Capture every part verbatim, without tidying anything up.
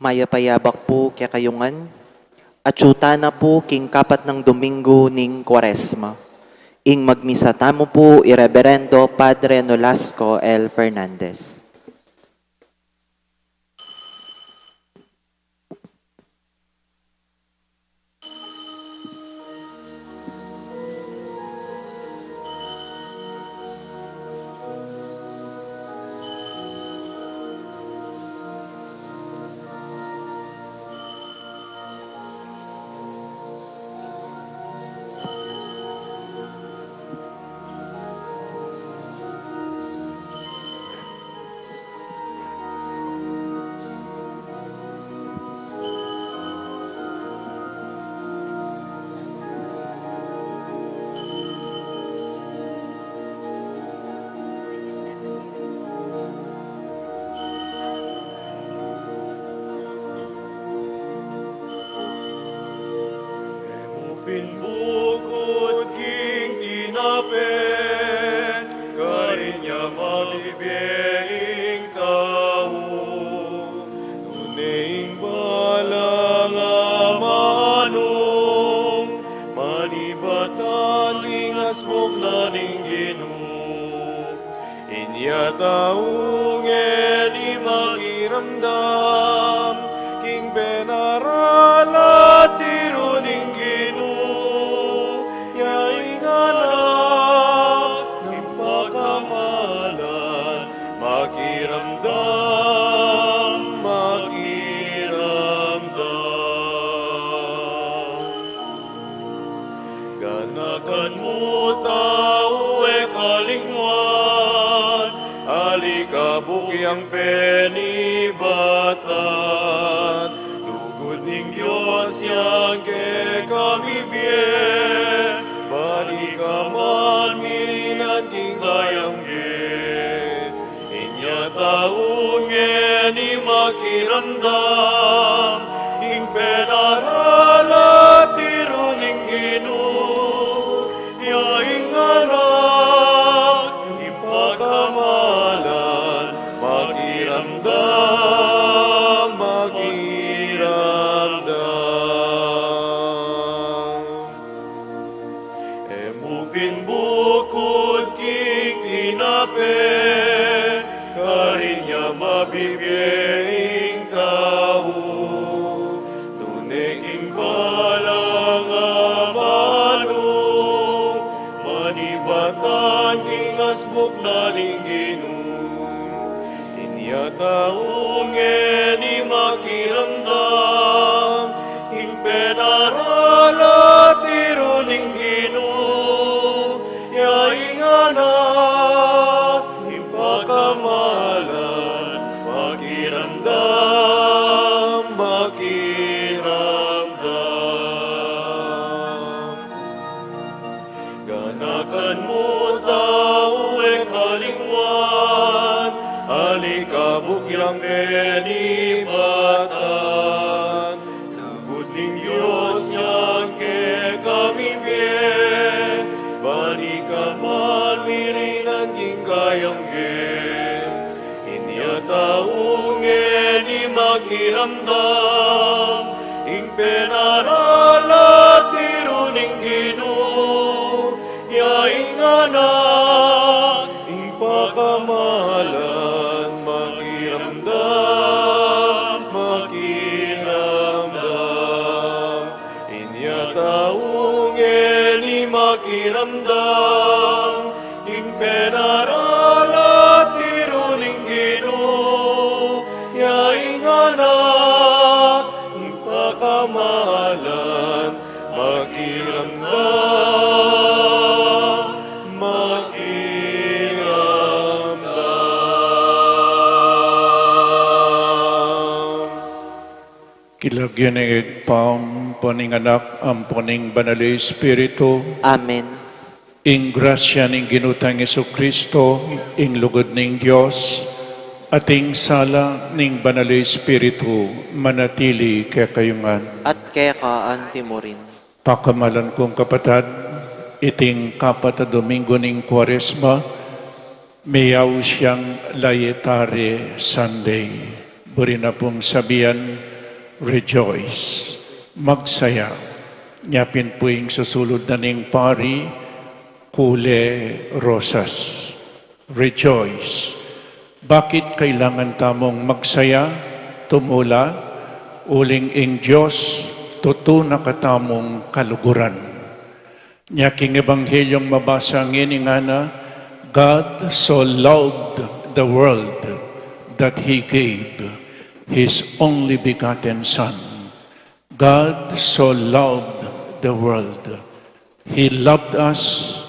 Mayap a yabak pu kekayu ngan. Atyu tana pu king kapat nang Domingo ning Kuaresma. Ing magmisa tamu pu i Reberendo Padre Nolasco L. Fernandez. Mu pin bukut king tinape, karin ya mabibie ing tau. Tune ing balang amanung, manibatan king asbuk na ning Ginu. Inya tau ngeni makiramdam king penaralan tiru ning Ginu, ya ing anak ning pakamalan, makiramdam, makiramdam. Ganakan mu tau e kalingwan, alikabuk yang penibatan, lugud ning Dios yang kekami bie, balikan man mirinan king kayang bie. Inya tau ngeni makiramdam king penaralan tiru ning Ginu, ya ing anak ning pakamalan, makiramdam, makiramdam. E mu pin bukut king tinape, karin ya mabibie ing tau. Tune king balang amanung, manibatan king asbuk na ning Ginu. Inya tau ngeni makiramdam king penaralan tiru ning Ginu, ya ing anak ning pakamalan, makiramdam, makiramdam. Ganakan mu tau e kalingwan, alikabuk yang penibatan, lugud ning Dios yang kekami bie, balikan man mirinan king kayang bie. Inya tau ngeni makiramdam king penaralan tiru ning Ginu, ya ing anak ning pakamalan, makiramdam, makiramdam. Inya tau ngeni makiramdam king penaralan tiru ning Ginu, ya ing anak ning pakamalan, makiramdam, makiramdam. King lagyu ning Ibpa, ampo ning Anak, ampo ning Banal a Espiritu. Amen. Ing grasya ning Ginu tang Jesucristo, ing lugud ning Dios, at ing sala ning Banal a Espiritu, manatili kekayu ngan. At keka anti mu rin. Pakamalan kung kapatad, iting kapat a Domingo ning Kuaresma, meyaus yang Laetare Sunday. Buri na pung sabian, Rejoice. Magsaya. Nyapin pu ing susulud na ning pari, Kule Rosas. Rejoice. Bakit kailangan tamung magsaya, tumula, uling ing Dios tutu na katamung kaluguran? Nya king Ebanghelyung mabasa ngeni ngana, "God so loved the world that He gave His only begotten Son." God so loved the world. He loved us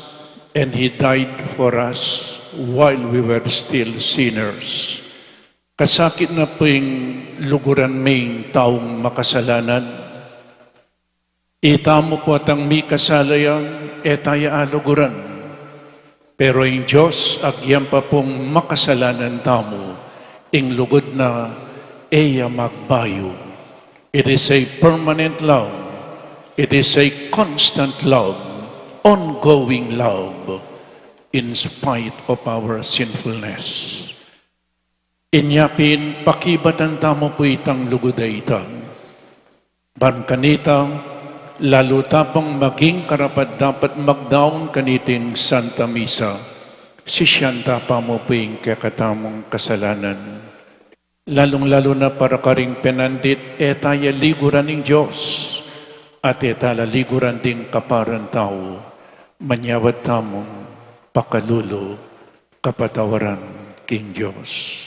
and He died for us while we were still sinners. Kasakit na pu ing luguran me ing taung makasalanan. Itamu pu atang mikasala ya, e taya aluguran. Pero ing Dios, agyang pa pung makasalanan tamu, ing lugud na e ya magbayu. It is a permanent love. It is a constant love, ongoing love, in spite of our sinfulness. Inya pin, pakibatan tamu pu itang lugud a ita. Ban kanita, lalu ta pung maging karapat-dapat magdaun kaniting Santa Misa, sisian ta pa mu pu ing kekatamung kasalanan. Lalung-lalu na para karing penandit, e taya liguran ning Dios, at e tala liguran ding kaparan tau, manyawad tamung pakalulu kapatawaran king Dios.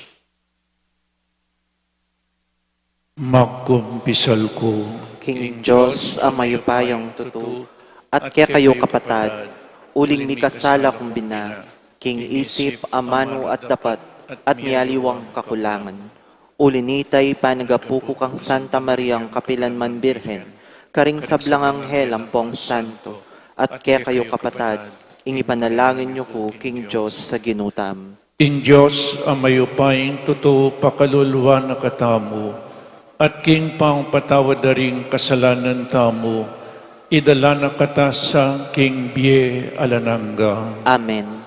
Magkumpisal ku king Dios a mayupayang tutu, at kekayu kapatad, uling mikasala kung bina, king isip, amanu at dapat, at mialiwang kakulangan. Uli nita, ipanagapu ku kang Santa Mariang kapilan man Birhen, karing sablang anghel ampong santo, at kekayu kapatad, ing ipanalangin yu ku king Dios a Ginu tamu. Ing Dios a mayupayang tutu pakaluluan na katamu, at king pangpatawad da ring kasalanan tamu, idala na kata sa king bie alang angga. Amen.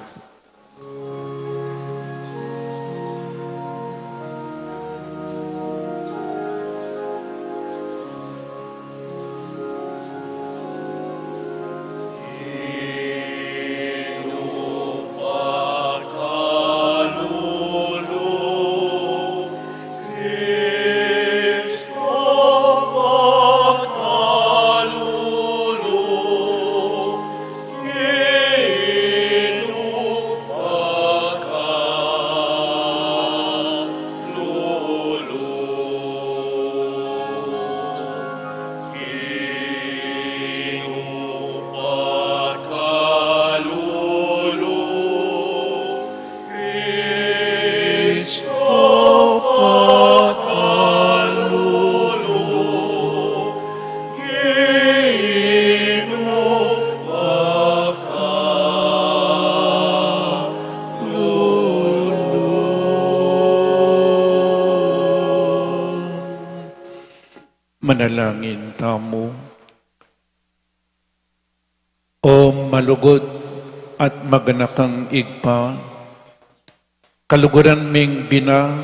Manalangin tamu. O malugud at maganakang Ibpa, kaluguran ming bina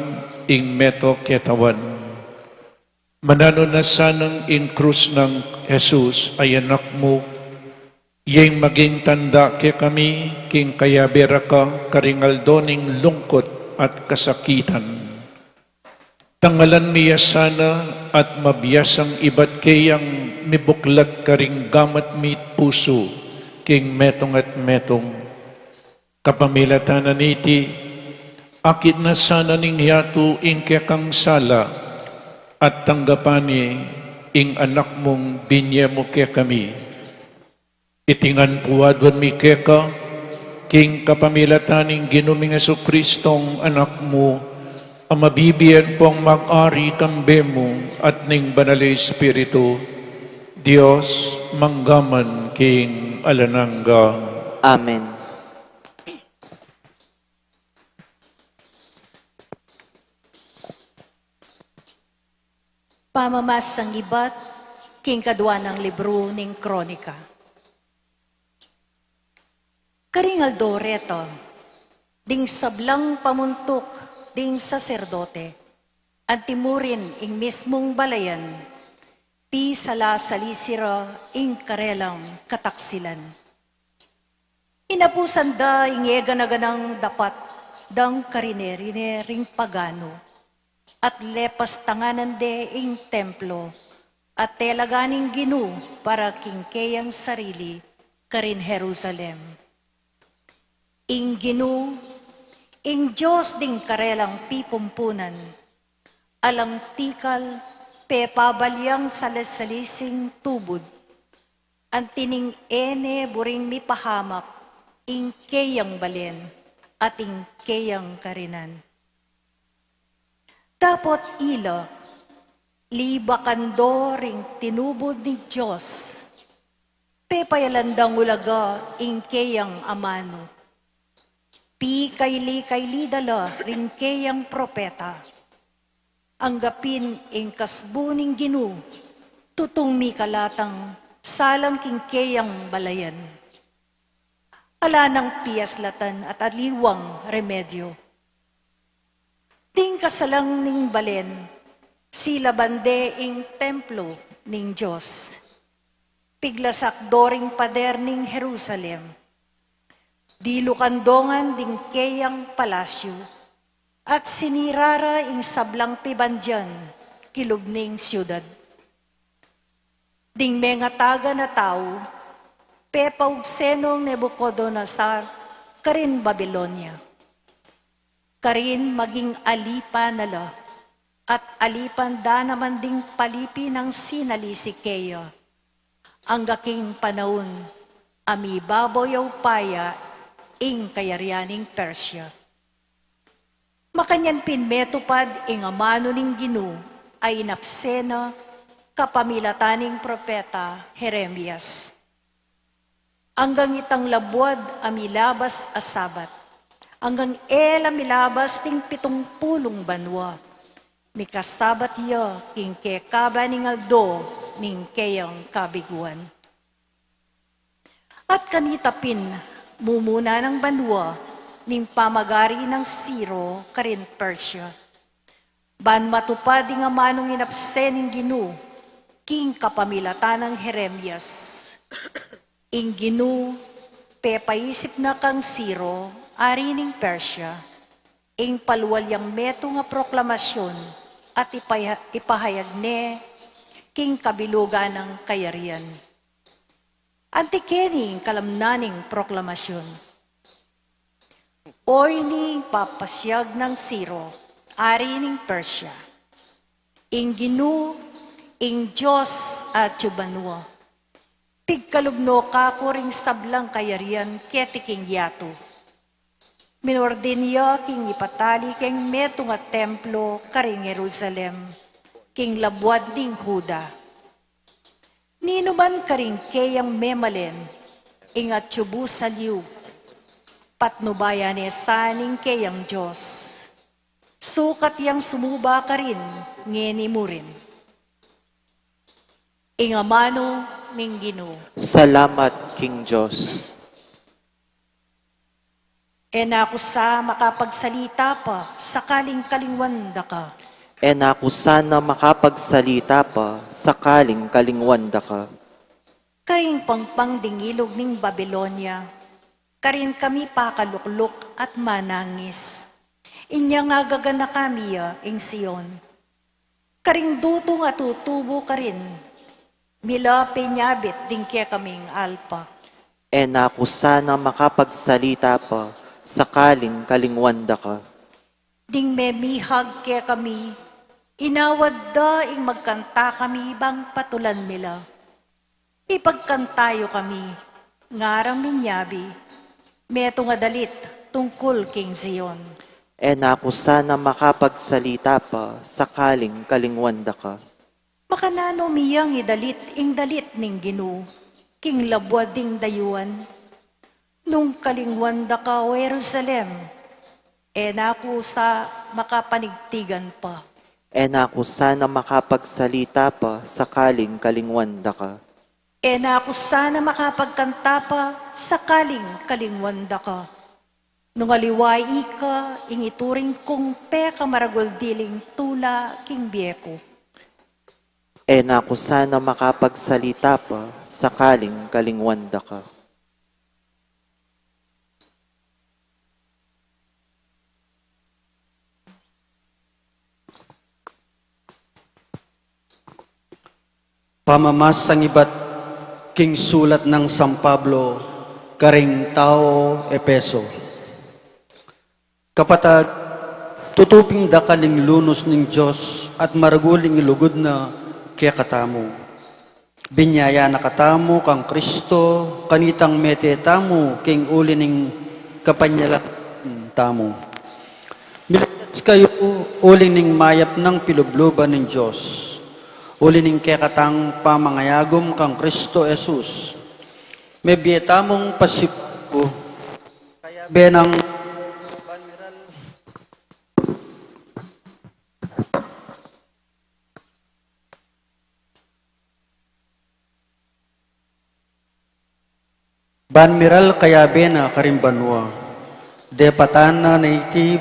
ing metung ketawan. Mananu na sanang ing krus nang Jesus a anak mu, iyeng maging tanda kekami king kayabe ra ka karing aldo ning lungkut at kasakitan. Tangalan mi ya sana at mabiasang ibat keyang mibuklat karing gamat mi't pusu king metung at metung. Kapamilatan na niti, akit na sana ning yatu ing kekang sala at tanggapan ne ing anak mung binye mu kekami. Iti ngan pu aduan mi keka, king kapamilatan ning Ginu ming Jesucristong Anak mu, a mabibie ampong mag-ari kambe mu at ning Banal a Espiritu, Dios, mangga man king alang angga. Amen. Pamamasang ibat king kadua nang libru ning Kronika. Karing aldo reta, ding sablang pamuntuk ding saserdote, Anti murin ing mismung balayan, pisalasalisira ing karelang kataksilan. Inapusan da ing eganaganang dapat dang karinerinening pagano, at lepas tanganan de ing templo, at telagan ing Ginu para king keyang sarili karin Jerusalem. Ing Ginu, ing Dios ding karelang pipumpunan, alang tikal, pepabaliang salasalising tubud, anti ning e ne buring mipahamak ing keyang balen at ing keyang karinan. Dapot ila, libakan do ring tinubud ning Dios, pepayalan dang ulaga ing keyang amanu. Pikaili-kaili da la ring keyang propeta. Angga pin ing kasbu ning Ginu, tutung mikalatang salang king keyang balayan. Ala nang piaslatan at aliwang remedyo. Ding kasalang ning balen, silaban de ing templo ning Dios. Piglasak do ring pader ning Jerusalem. Dilukan do ngan ding keyang palasyu, at sinira ra ing sablang pibandian kilub ning siudad. Ding mengatagan a tau, pepaugse nong Nebucodonosor karin Babilonia. Karin maging alipan na la, at alipan da naman ding palipi nang sinalisi keya, angga king panaun a mibabaw ya upaya ing kayarian ning Persia. Makanyan pin metupad ing amanu ning Ginu a inapse na kapamilatan ning propeta Jeremias. Anggang itang labuad a milabas a Sabat, anggang e la milabas ding pitung pulung banua, mikasabat ya king kekaban ning aldo ning keyang kabiguan. At kanita pin, mumuna nang banua ning pamagari nang Ciro karin Persia, ban matupad ing amanung inapse ning Ginu king kapamilatan nang Jeremias. Ing Ginu, pepaisip na kang Ciro, ari ning Persia, ing palual yang metung a proklamasyon at ipaya-, ipahayag ne king kabilugan nang kayarian. Anti keni ing kalamnan ning proklamasyon. Oyni ing papasiag nang Ciro, ari ning Persia. Ing Ginu, ing Dios atyu banua, pigkalub no kaku ring sablang kayarian keti king yatu. Minordin ya king ipatali keng metung a templo karing Jerusalem, king labuad ning Juda. Ninuman karing keyang memalen, ing atyu bu saliu, patnubayan ne sa ning keyang Dios. Sukat yang sumuba karin ngeni murin. Ing amanu ning Ginu. Salamat king Dios. E na ku sa makapagsalita pa, sakaling kalingwan da ka. E na ku sana makapagsalita pa, sakaling kalingwan da ka. Karing pangpang ding ilug ning Babilonia, karin kami pakalukluk at manangis. Inya nga gaganakan mi ya ing Sion. Karing dutung a tutubu karin, mila pinyabit ding kekaming alpa. E na ku sana makapagsalita pa, sakaling kalingwan da ka. Ding memihag kekami, inawad da ing magkanta kami bang patulan mi la. Ipagkanta yu kami, ngarang minyabi, metung a dalit tungkul king Zion. E na ku sana makapagsalita pa, sakaling kalingwan da ka. Makananu mi yang idalit ing dalit ning Ginu king labuad ding dayuan? Nung kalingwan da ka, O Jerusalem, e na ku sa makapanigtigan pa. E na ku sana makapagsalita pa, sakaling kalingwan da ka. E na ku sana makapagkanta pa, sakaling kalingwan da ka. Nung aliwa ika, ing ituring kung pekamaragul diling tula king bie ku. E na ku sana makapagsalita pa, sakaling kalingwan da ka. Pamamasang ibat king sulat nang San Pablo karing tau Efeso. Kapatad, tutu pin dakal ing lunus ning Dios at maragul ing lugud na kekatamu. Binie ya na katamu kang Kristo, kanitang mete tamu king uli ning kapanyalan tamu. Miligtas kayu uli ning mayap nang pilubluban ning Dios, uli ning kekatang pamangayagum kang Kristo Jesus. Mebie tamung pasibayu, kayabe nang Ban miral kayabe na karing banua, depatan na iti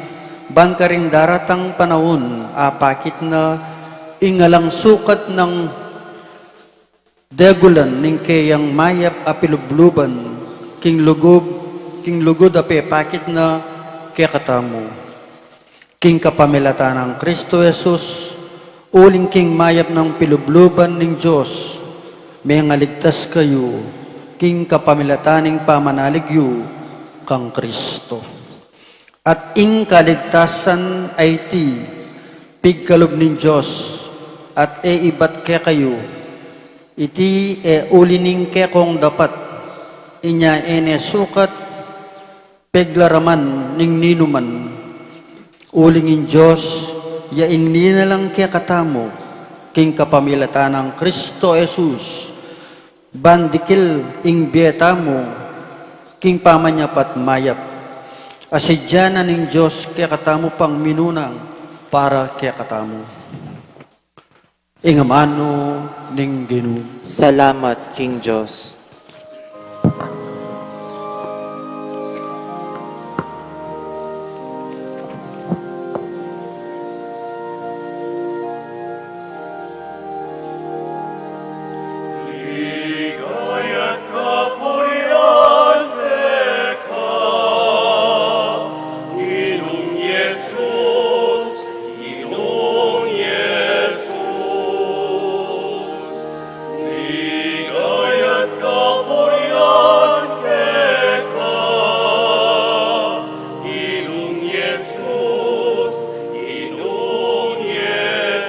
ban karing daratang panaun apakit na ing alang sukat nang degulan ning keyang mayap a pilubluban king lugub, king lugud a pepakit na kekatamu. King kapamilatan nang Kristo Jesus, uling king mayap nang pilubluban ning Dios, mengaligtas kayu king kapamilatan ning pamanalig yu kang Kristo. At ing kaligtasan a iti pigkalub ning Dios, at e ibat kekayu, iti e uli ning kekong dapat, inya e ne sukat peglaraman ning ninuman. Uling ing Dios ya ing linalang kekatamu king kapamilatan nang Kristo Jesus, ban dikil ing bie tamu king pamanyapat mayap. Asidya na ning Dios kekatamu pang minunang para kekatamu. Ing amanu ning Ginu. Salamat king Dios. Ligaya at kapurian keka, Ginung Jesus. Ginung Jesus, ligaya at kapurian keka. Ginung Jesus, Ginung Jesus.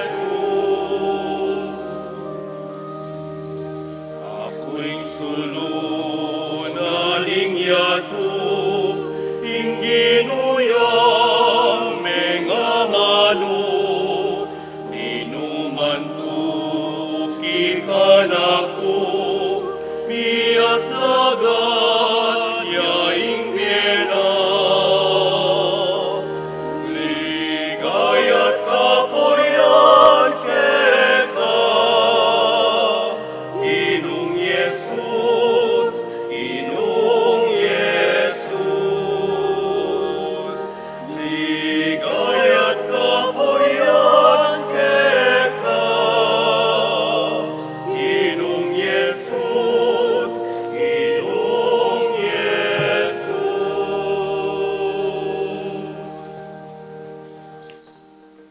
Aku ing sulu na ning yatu, ing Ginu yang mengamanu, ninuman tuki kanaku, miyaslagan ya ing bie na. Ligaya at kapurian keka, Ginung Jesus, Ginung Jesus. Ligaya at kapurian keka, Ginung Jesus, Ginung Jesus.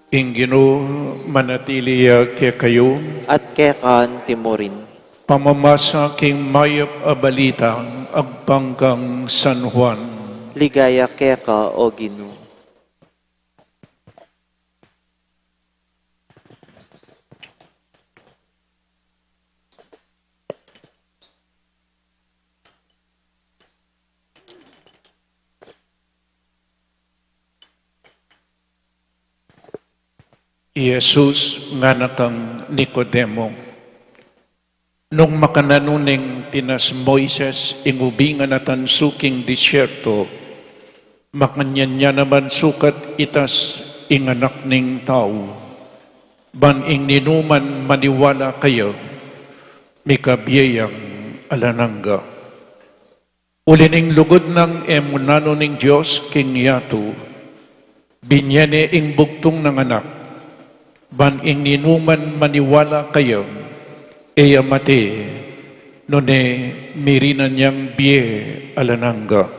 Ing Ginu manatili ya kekayu. At keka antimurin. Pamamasa king mayap a balita agpang kang San Juan. Ligaya keka, O Ginu. I Jesus ngana kang Nicodemo, nung makananu neng tinas Moises ing ubing a natansu king disyerto, makanyan ya naman sukat itas ing Anak ning Tau, ban ing ninuman maniwala kaya, mikabie yang alang angga. Uli ning lugud nang e munanu ning Dios king yatu, binye ne ing bugtung nang anak, ban ing ninuman maniwala kaya, e ya mate, nune mirinan yang bie alang angga.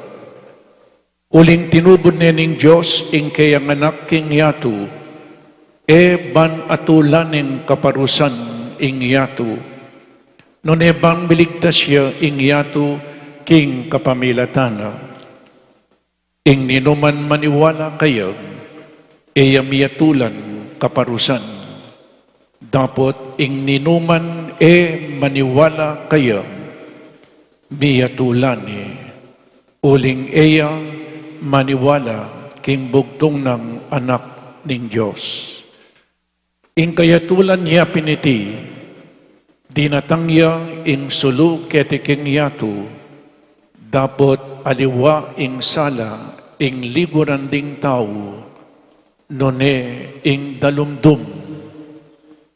Uling tinubud ne ning Dios ing keyang anak king yatu, e ban atulan ning kaparusan ing yatu, nune ban miligtas ya ing yatu king kapamilatan na. Ing ninuman maniwala kaya, e ya miatulan kaparusan. Dapot ing ninuman e maniwala kaya, miatulan ne, uling e ya maniwala king bugtung nang anak ning Dios. Ing kayatulan ya pin iti, dinatang ya ing sulu keti king yatu, dapot aliwa ing sala ing liguran ding tau, nune ing dalumdum,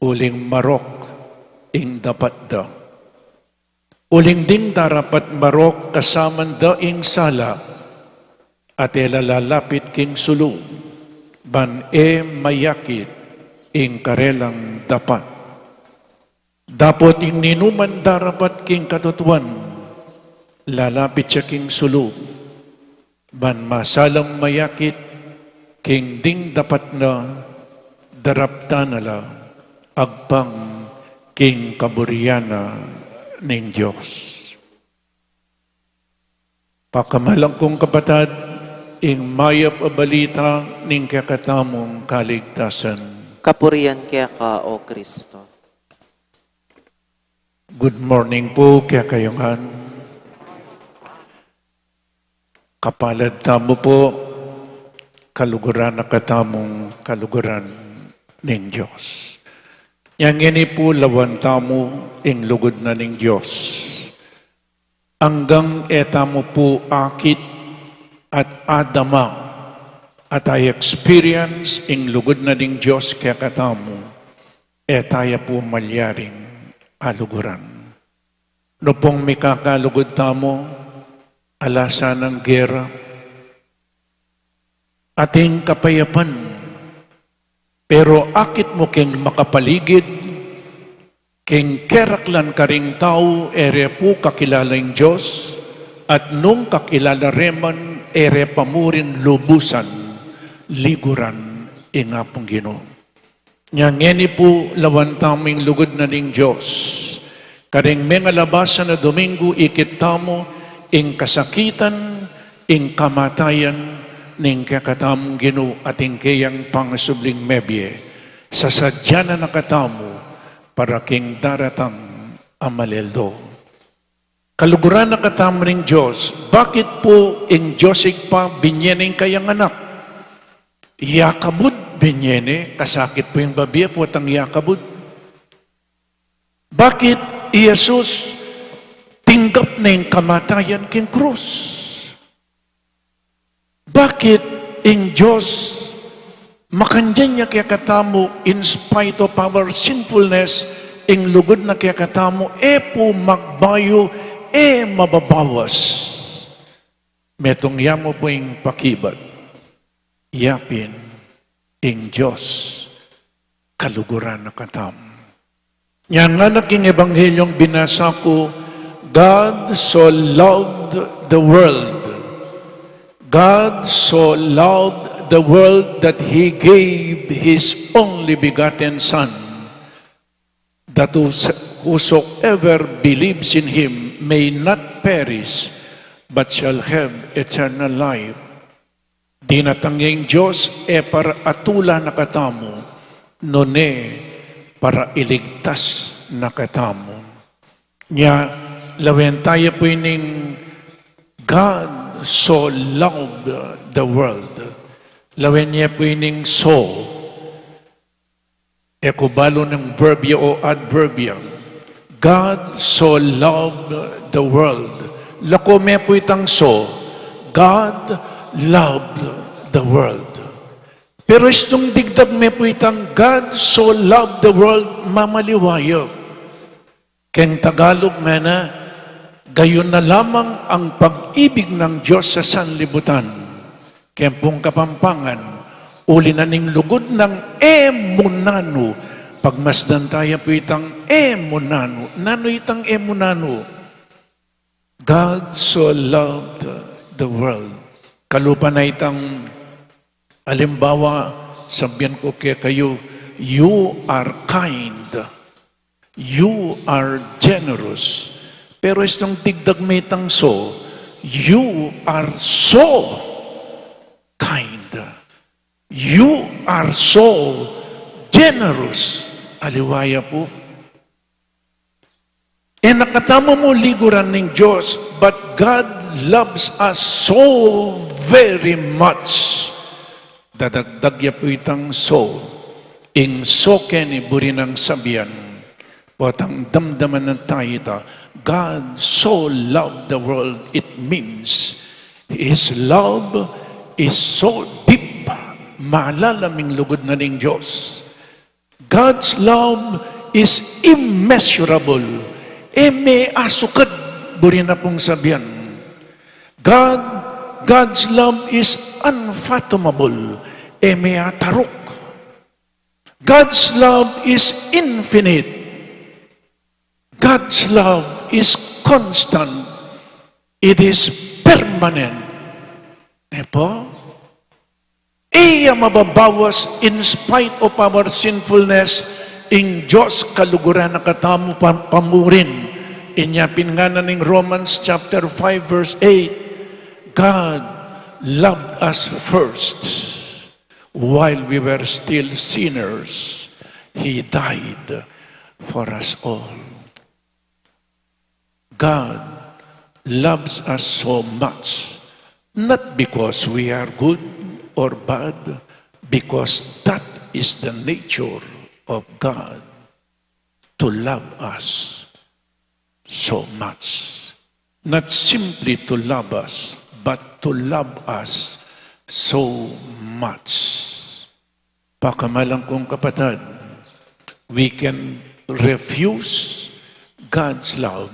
uling marok ing dapat da. Uling ding darapat marok kasaman da ing sala, at e la lalapit king sulu, ban e mayakit ing karelang dapat. Dapot ing ninuman darapat king katutuan, lalapit ya king sulu, ban masalang mayakit king ding dapat na, daraptan na la agpang king kaburian na ning Dios. Pakamalan kung kapatad, ing mayap a balita ning kekatamung kaligtasan. Kapurian keka, O Kristo. Good morning po kekayu ngan. Kapalad tamu po, kaluguran na katamung kaluguran ning Dios. Ngeni po lawan tamu ing lugud na ning Dios. Anggang e tamu po akit at adama at a-experience ing lugud na ning Dios kekatamu, e taya po malyaring aluguran. Nupung mikakalugud tamu, ala sanang gera, ating kapayapan. Pero akit mu king makapaligid, king keraklan karing tau, e re pu kakilala ing Dios, at nung kakilala re man, e re pa murin lubusan liguran ing Apung Ginu. Nya ngeni pu lawan tamu ing lugud na ning Dios. Karing mengalabasan a Domingo ikit tamu ing kasakitan, ing kamatayan ning kekatamung Ginu at ing keyang pangasubling mebie. Sasadyanan na katamu para king daratang a malyaldo. Kaluguran na katamu ning Dios, bakit pu ing Dios Ibpa binye ne ing kayang anak? Yakabud binye ne, kasakit pu ing babie potang yakabud. Bakit i Jesus tinggap ne ing kamatayan king krus? Bakit ing Dios makanyan ya kekatamu, in spite of our sinfulness, ing lugud na kekatamu e pu magbayu, e mababawas? Metung ya mu pu ing pakibat. Ya pin, ing Dios kaluguran na katamu. Nya ngana king Ebanghelyung binasa ku, God so loved the world. God so loved the world that he gave his only begotten Son, that whos-, whosoever believes in him may not perish, but shall have eternal life. Dinatang ya ing Dios e para atula na katamu, nune para iligtas na katamu. Nya, lawen taya pu ining God so loved the world. Lawen ye pu ining so. E ku balu nung verb ya o adverb ya. God so loved the world. Lako me pu itang so, God loved the world. Pero istung digdag me pu itang God so loved the world, mamaliwa ya. Keng Tagalog, ngana, Gayon na lamang ang pag-ibig ng Diyos sa sanlibutan. Keng pung Kapampangan, uli na ning lugud nang e mu nanu, pagmasdan taya pu itang e mu nanu. Nanu itang e mu nanu? God so loved the world. Kalupa na itang alimbawa, sabian ku kekayu, you are kind. You are generous. Pero istung digdag me itang so, you are so kind. You are so generous. Aliwa ya pu. E na katamu mu liguran ning Dios, but God loves us so very much. Dadagdag ya pu itang so, ing so keni buri nang sabian, potang damdaman na tayu ita, God so loved the world, it means His love is so deep, malalam ing lugud na ning Dios. God's love is immeasurable. E me asukud, buri na pung sabian. God, God's love is unfathomable. E me ataruk. God's love is infinite. God's love is constant. It is permanent. E pu? E ya mababawas, in spite of our sinfulness, ing Dios kaluguran na katamu pa-, pamurin. Inya pin ngana ning Romans chapter five verse eight, God loved us first. While we were still sinners, He died for us all. God loves us so much, not because we are good or bad, because that is the nature of God, to love us so much. Not simply to love us, but to love us so much. Pakamalan kung kapatad, we can refuse God's love,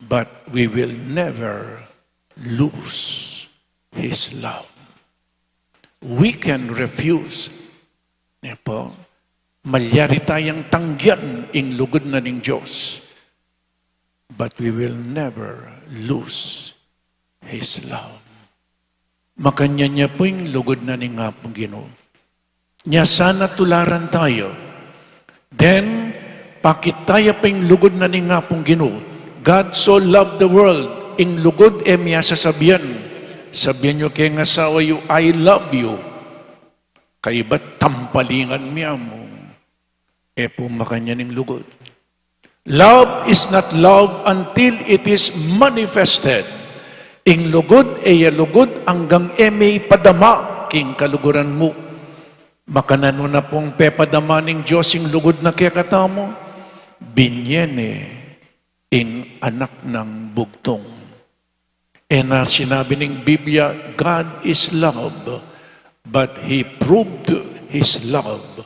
but we will never lose His love. We can refuse, ne po? Malyari tayang tanggian ing lugud na ning Dios, but we will never lose His love. Makanyan ya pu ing lugud na ning Apung Ginu. Nya sana tularan tayu. Then, pakit taya pa ing lugud na ning Apung Ginu. God so loved the world. Ing lugud e miyasasabian. Sabian yu keng asawa yu, "I love you." Kaybat tampalingan mi mu. E pu makanyan ing lugud. Love is not love until it is manifested. Ing lugud, e ya lugud anggang e me ipadama king kaluguran mu. Makananu na pung pepadama ning Dios ing lugud na kekatamu? Binye ne ing anak nang bugtung. E na sinabi ning Biblia, "God is love," but He proved His love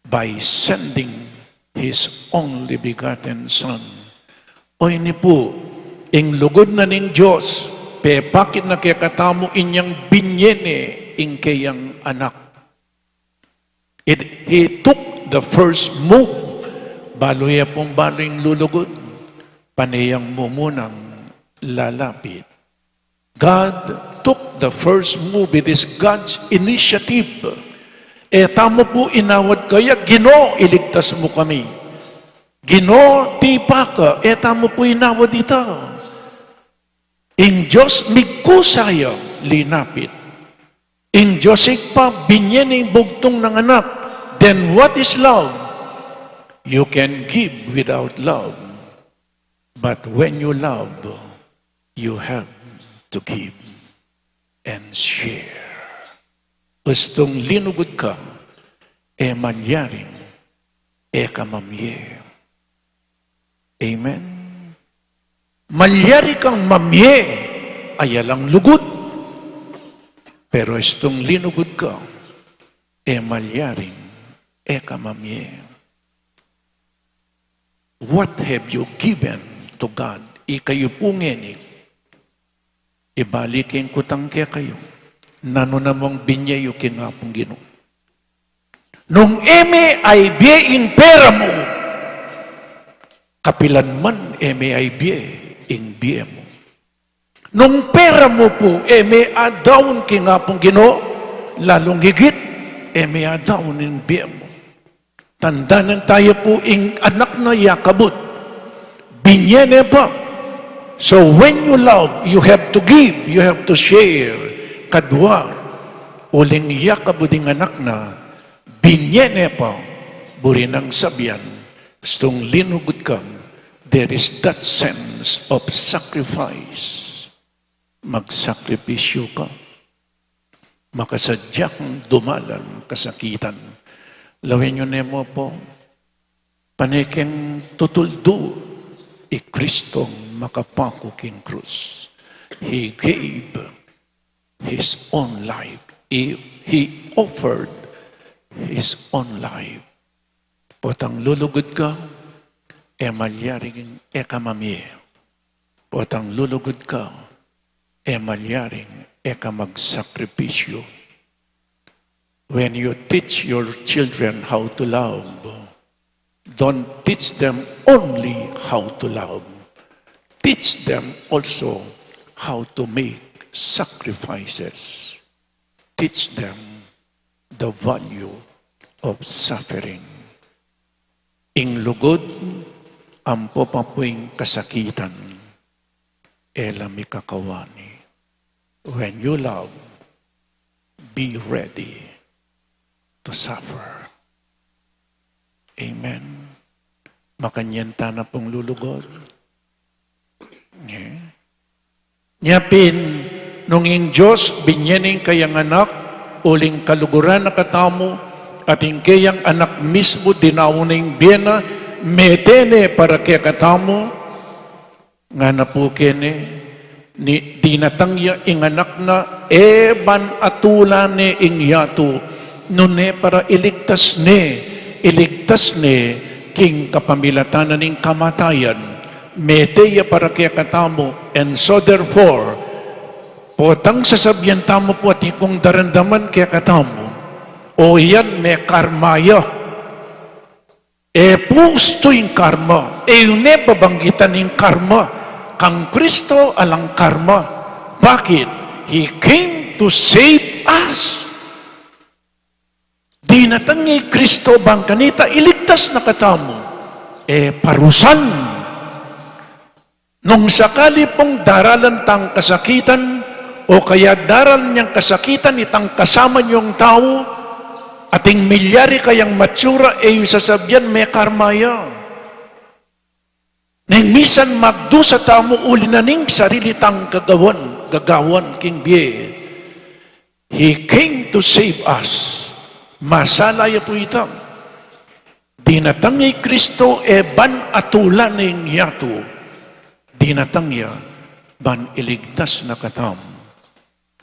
by sending His only begotten Son. O ini pu, ing lugud na ning Dios, pepakit na kekatamu inyang binye ne ing keyang anak. It, he took the first move. Balu ya pung balu ing lulugud, pane yang mumunang lalapit. God took the first move. It is God's initiative. E tamu pu inawad kaya, "Ginu, iligtas mu kami." "Ginu, tipa ka." E tamu pu inawad ita. Ing Dios migkusa ya, linapit. Ing Dios Ibpa, binye ne ing bugtung nang anak. Then what is love? You can give without love. But when you love, you have to give and share. Ustung linugud ka, e malyaring e ka mamye. Amen? Malyari kang mamye, ayalang lugud. Pero istung linugud ka, e malyaring e ka mamye. What have you given to God Ikayu pu ngeni, ibalik ing kutang kekayu, nanu namung binye yu king Apung Ginu? Nung e me aibie ing pera mu, kapilan man e me aibie ing bie mu. Nung pera mu pu e me adaun king Apung Ginu, lalung higit e me adaun ing bie mu. Tandanan taya pu ing anak na yakabud, binye ne pa. So when you love, you have to give, you have to share. Kadua, uling yakabud ing anak na, binye ne pa, buri nang sabian, stung linugud ka, there is that sense of sacrifice. Magsakripisyu ka. Makasadya kang dumalan kasakitan. Lawen yu ne mu pu, pane keng tutuldu i Kristong makapaku king krus. He gave his own life. He, he offered his own life. Potang lulugud ka, e malyaring e ka mamie. Potang lulugud ka, e malyaring e ka magsakripisyu. When you teach your children how to love, don't teach them only how to love. Teach them also how to make sacrifices. Teach them the value of suffering. Ing lugud, ampo pa pu ing kasakitan, e la mikakawani. When you love, be ready to suffer. Amen. Makanyan tana pung lulugud. Nye? Nya pin, nung ing Dios binye ne ing kayang anak, uling kaluguran na katamu, at ing kayang anak mismu dinaun na ing bie na, mete ne para kekatamu, ngana pu kene, ni, dinatang ya ing anak na, e ban atulan ne ing yatu, nune para iligtas ne, iligtas ne, king kapamilatan na ning kamatayan, mete ya para kekatamu, and so therefore, potang sasabian tamu pu atin kung daramdaman kekatamu, o yan, me karma ya. E pu ustu ing karma, e yu ne babanggitan ing karma, kang Kristo alang karma. Bakit? He came to save us. Dinatang ya i Kristo bang kanita iligtas na katamu, e parusan. Nung sakali pung daralan tang kasakitan, o kaya daralan yang kasakitan itang kasama yung tau, ating milyari kayang matsura, e yu sasabian me karma ya. Neng misan magdusa tamu uli na ning sarili tang gagawan, gagawan king bie. He came to save us. Masala ya pu itang. Dinatang ya i Kristo e ban atulan ing yatu. Dinatang ya ban iligtas na katamu.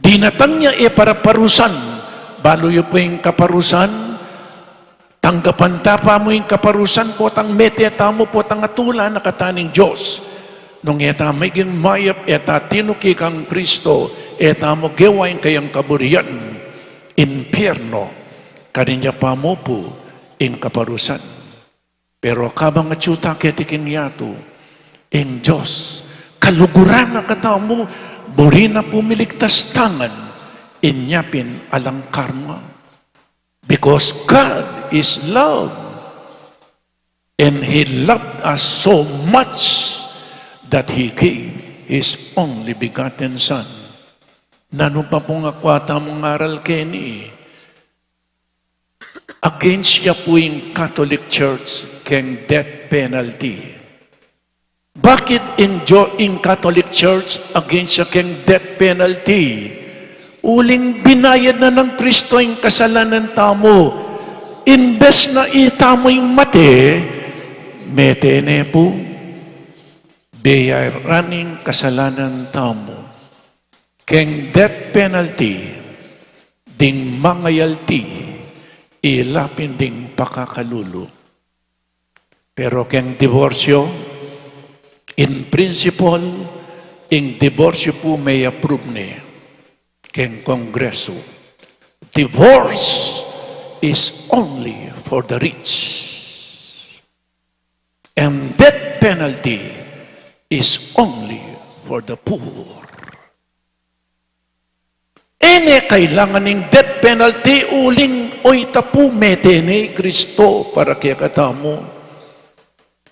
Dinatang ya e para parusan. Balu yu pu ing kaparusan. Tanggapan ta pa mu ing kaparusan potang mete tamu potang atulan na kata ning Dios. Nung e tamu maging mayap, e ta tinuki kang Kristo, e tamu gewa ing kayang kaburian, impyerno, karin ya pa mu pu ing kaparusan. Pero kabang atyu ta keti king yatu, ing Dios, kaluguran na katamu, buri na pu miligtas tangan, inya pin alang karma. Because God is love. And He loved us so much that He gave His only begotten Son. Nanu pa pung akwa tamung aral keni? Against ya pu ing Catholic Church keng death penalty. Bakit ing Dio, ing Catholic Church against ya keng death penalty? Uling binayad na nang Kristo ing kasalanan tamu. Imbes na itamu ing mate, mete ne pu. Bayaran ing kasalanan tamu. Keng death penalty, ding mangayalti, ila pin ding pakakalulu. Pero keng diborsyo, In principle, ing diborsyu pu me-approve ne keng Kongresu. Divorce is only for the rich. And death penalty is only for the poor. E ne kailangan ing death penalty uling oyta pu mete ne i Kristo para kekatamu.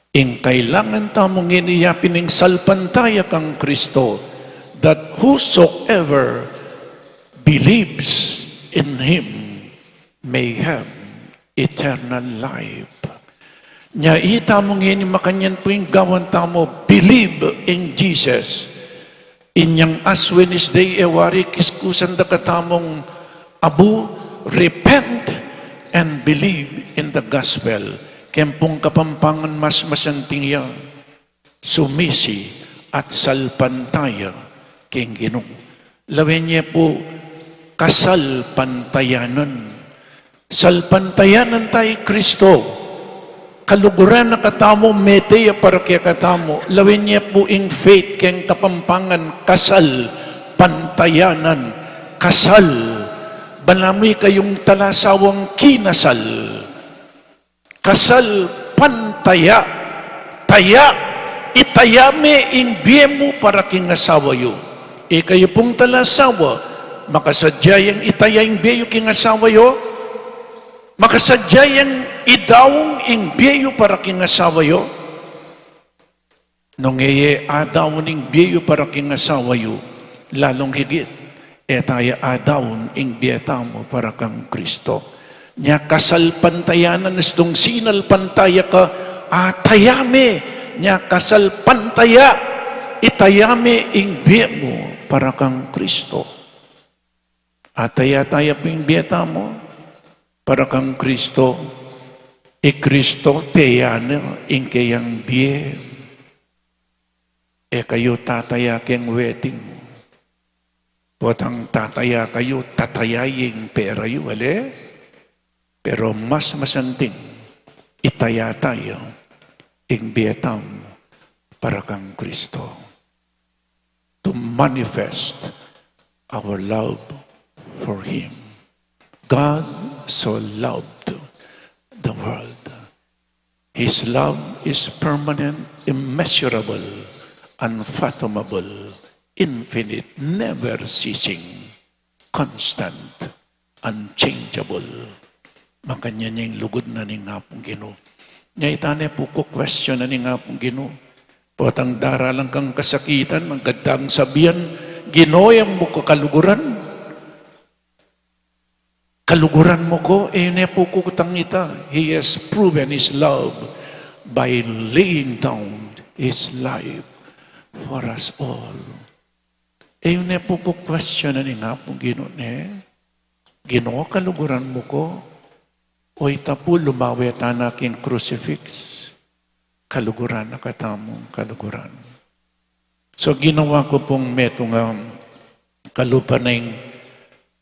Ing kailangan tamu ngeni yapin ing salpantaya kang Kristo, that whosoever believes in him may have eternal life. Nya itamu ngeni makanyan pu ing gawan tamu, believe in Jesus. Inyang Ash Wednesday, e wari kiskusan da katamung abu, repent and believe in the gospel. Keng pung Kapampangan mas masanting ya, sumisi at salpantaya keng Ginu. Lawen ye pu kasalpantayanan. Salpantayanan ta i Kristo. Kaluguran na katamu, mete ya para kekatamu. Lawen ye pu ing faith keng Kapampangan, kasalpantayanan. Kasal. Balamu ikayung talasawang kinasal. Kasalpantaya. Taya. Itaya me ing bie mu para king asawa yu. Ikayu pung talasawa, makasadya yang itaya ing bie yu king asawa yu? Makasadya yang idaun ing bie yu para king asawa yu? Nung e ye adaun ing bie yu para king asawa yu, lalung higit, e taya adaun ing bie tamu para kang Kristo. Nya kasalpantayanan, istung sinalpantaya ka, ataya me, nya kasalpantaya, itaya me ing bie mu para kang Kristo. Ataya taya pu ing bie tamu para kang Kristo, i Kristo taya na ing keyang bie. E kayu tataya keng wedding. Potang tataya kayu, tataya ing pera yu, ale? Pero mas masanting, itaya taya ing bie tamu para kang Kristo. To manifest our love for Him. God so loved the world. His love is permanent, immeasurable, unfathomable, infinite, never ceasing, constant, unchangeable. Makanyan ya ing lugud na ning Apung Ginu. Nya ita ne pu ku-question na ning Apung Ginu. Potang daralan kang kasakitan, magandang sabian, Ginu, e mu ku kaluguran. Kaluguran mu ku, e ne pu ku kutang ita. He has proven His love by laying down His life for us all. E yu ne pu ku-question na ning Apung Ginu ne, Ginu, kaluguran mu ku? O ita pu lumawe tana king crucifix, kaluguran na katamung kaluguran. So ginawa ku pung metung a kalupa ning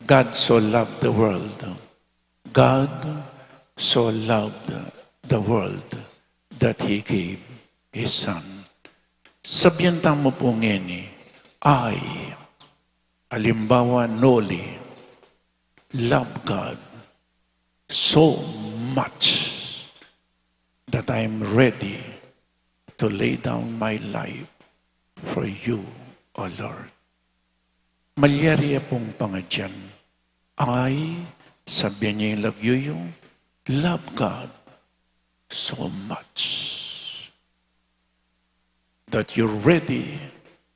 God so loved the world. God so loved the world that He gave His Son. Sabian tamu pu ngeni, I, alimbawa, Noli, love God so much that I am ready to lay down my life for you, O Lord. Malyari ya pung pangadyan. I, sabian ya ing lagyu yu, love God so much that you're ready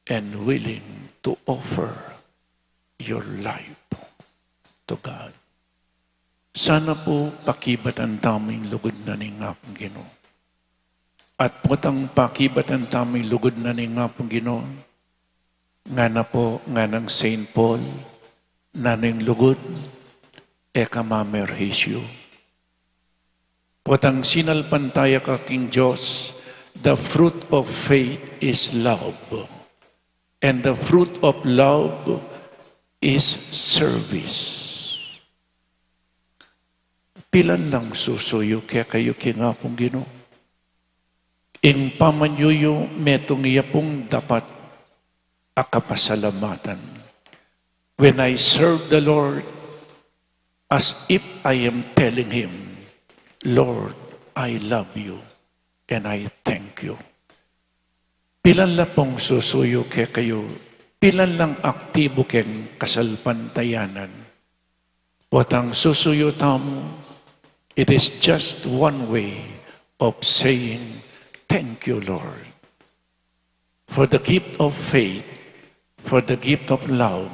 and willing to offer your life to God. Sana pu pakibatan tamu ing lugud na ning Apung Ginu. At potang pakibatan tamu ing lugud na ning Apung Ginu, ngana pu, nganang Saint Paul, nanu ing lugud, e ka mamerhisyu. Potang sinalpantaya ka king Dios, the fruit of faith is love. And the fruit of love is service. Pilan lang susu yu kekayu king Apung Ginu? Ing pamanyuyu metung ya pung dapat a kapasalamatan. When I serve the Lord, as if I am telling Him, "Lord, I love you and I thank you." Pilan la pung susuyu kekayu, pilan lang aktibu keng kasalpantayanan. Potang susuyu tamu, it is just one way of saying, "Thank you, Lord, for the gift of faith, for the gift of love."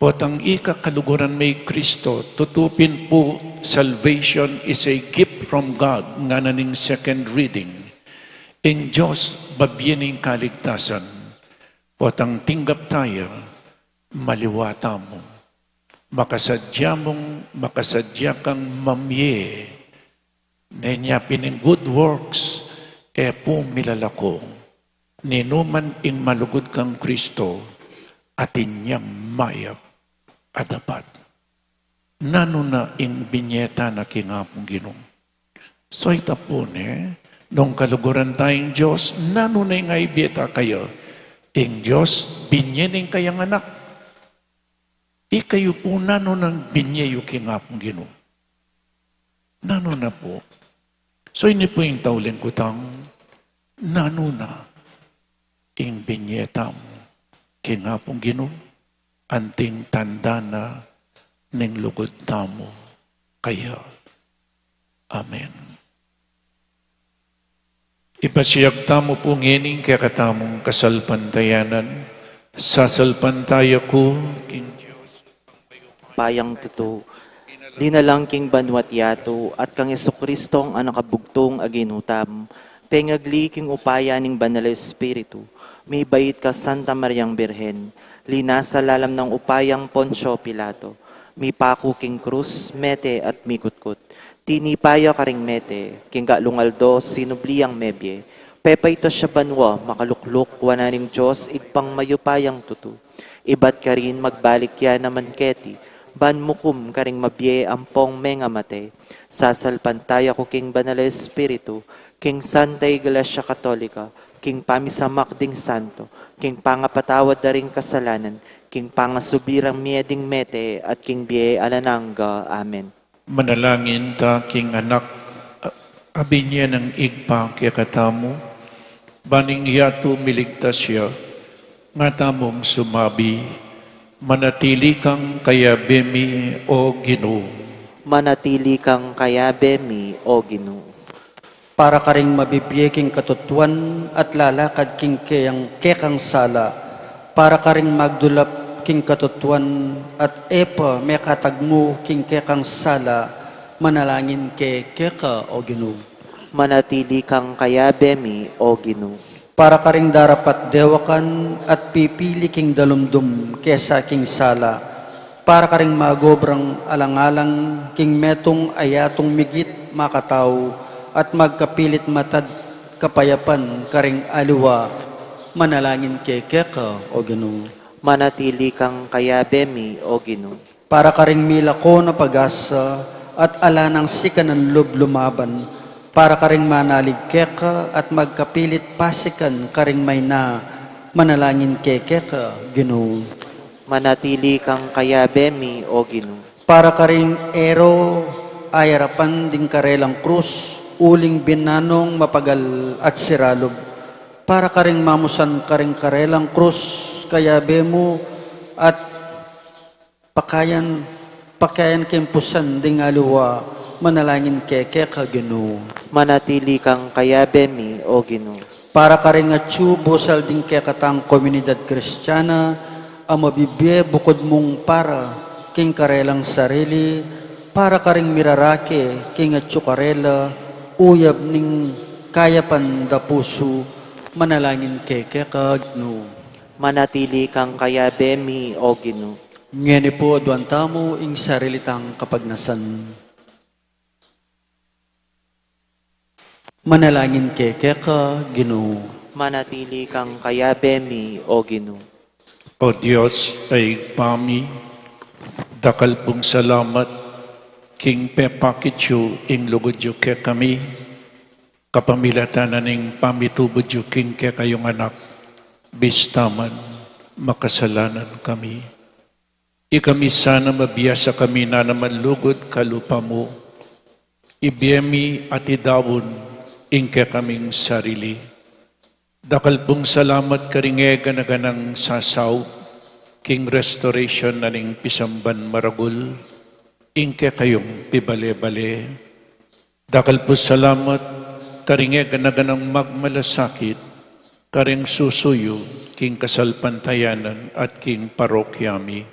Potang ika kaluguran me i Kristo, tutu pin pu, salvation is a gift from God, ngana ning second reading. Ing Dios babie ne ing kaligtasan. Potang tinggap taya, maliwa tamu. Makasadya mung, makasadya kang mamie. Nenya pin ing good works, e pu milalako. Ninuman ing malugud kang Kristo, atin yang mayap a dapat. Nanu na ing binie ta na king Apung Ginu? So ita pu ne, nung kaluguran ta ing Dios, nanu na ing ibie ta kaya? Ing Dios, binie ne ing kayang anak. Ikayu pu, nanu nang binie yu king Apung Ginu? Nanu na pu? So ini pu ing tauling kutang, nanu na ing binie tamu king Apung Ginu? Anting tanda na ning lugud tamu kaya. Amen. Ipasiag tamu pu ngening kekatamung kasalpantayanan, sasalpantaya ku king Dios. Payang tutu, linalang king banua't yatu, at kang Jesucristong anak a bugtung a Ginu tamu, pengagli king upaya ning Banal a Espiritu, mibait kang Santa Mariang Birhen, linasa lalam nang upayang Poncio Pilato, mipaku king krus, mete at mikutkut. Tinipa ya karing mete, king kalung aldo sinubli yang mebie. Pepaitas ya banua, makalukluk wanan ning Dios Ibpang mayupayang tutu. Ibat karin magbalik ya naman keti, ban mukum karing mabie ampong mengamate. Sasalpantaya ku king Banal a Espiritu, king Santa Iglesia Katolika, king pamisamak ding santo, king pangapatawad da ring kasalanan, king pangasubli rang mie ding mete, at king bie alang angga. Amen. Manalangin ta king anak a, a binie nang Ibpa kekatamu, ban ing yatu miligtas ya, nga tamung sumabi, "Manatili kang kayabe mi, O Ginu." Manatili kang kayabe mi, O Ginu. Para karing mabibie king katutuan at lalakad king keyang kekang sala, para karing magdulap king katutuan at e pa mekatagmu king kekang sala, manalangin ke keka, O Ginu. Manatili kang kayabe mi, O Ginu. Para karing darapat dewakan at pipili king dalumdum kesa king sala, para karing magobrang alang-alang king metung a yatung migit makatau at magkapilit matad kapayapan karing aliwa, manalangin ke keka, O Ginu. Manatili kang kayabe mi, O Ginu. Para karing milako na pag-asa at ala nang sikanan lub lumaban, para karing manalig keka at magkapilit pasikan karing maina, manalangin ke keka, Ginu. Manatili kang kayabe mi, O Ginu. Para karing e ro ayarapan ding karelang krus, uling binanung mapagal at siralub. Para karing mamusan karing karelang krus, kayabe mu at pakayan, pakayan king pusan ding aliwa, manalangin ke keka, Ginu. Manatili kang kayabe mi, O Ginu. Para karing atyu busal ding kekatang komunidad Kristiana a mabibie bukud mung para king karelang sarili, para karing mirarake king atyu karela, uyab ning kayapan da pusu, manalangin ke keka, Ginu. Manatili kang kayabe mi, O Ginu. Ngeni pu, aduan tamu ing sarili tang kapagnasan. Manalangin ke keka, Ginu. Manatili kang kayabe mi, O Ginu. O Dios a Ibpa mi, dakal pung salamat king pepakit yu ing lugud yu kekami, Kapamilatan na ning pamitubud yu king kekayung Anak, bista man makasalanan kami, ikami sana mabiasa kami na naman lugud kalupa mu, ibie mi at idawun ing kekaming sarili. Dakal pung salamat karing e gana-ganang sasaup king restoration na ning pisamban maragul ing kekayung pibale-bale. Dakal pung salamat karing e gana-ganang magmalasakit karing susuyu king kasalpantayanan at king parokya mi.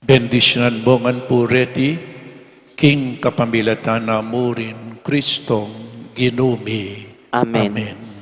Bendisyunan mu ngan pu reti king kapamilatan na mu rin Kristong Ginu mi. Amen. Amen.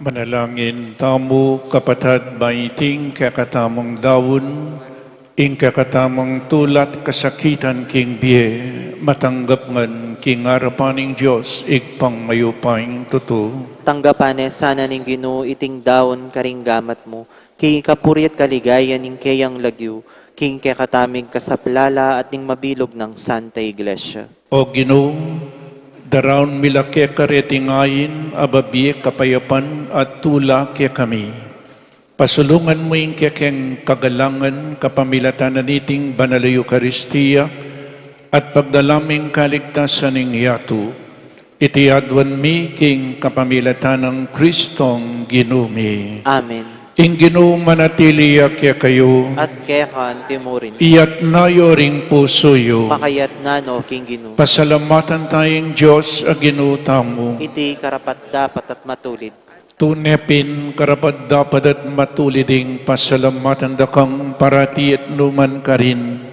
Manalangin tamu, kapatad, ba iting kekatamung daun, ing kekatamung tula at kasakitan king bie, matanggap ngan king arapan ning Dios, Ibpang mayupayang tutu. Tanggapan ne sana ning Ginu iting daun karing gamat mu, king kapurian at kaligayan ning keyang lagyu, king kekatamung kasaplalan at ning mabilug nang Santa Iglesia. O Ginu, daraun mi la keka reting ain a babie, kapayapan at tula kekami. Pasulungan mu ing kekeng kagalangan kapamilatan na niting banal a Eukaristia at pagdala ming kaligtasan ning yatu. Iti aduan mi king kapamilatan nang Kristong Ginu mi. Amen. Ing Ginu manatili ya kekayu. At keka antimurin. Iyatna yu ring pusu yu. Makayatna no king Ginu. Pasalamatan taya ing Dios a Ginu tamu. Iti karapat-dapat at matulid. Tune pin karapat-dapat at matulid ing pasalamatan da kang parati at nukarin man,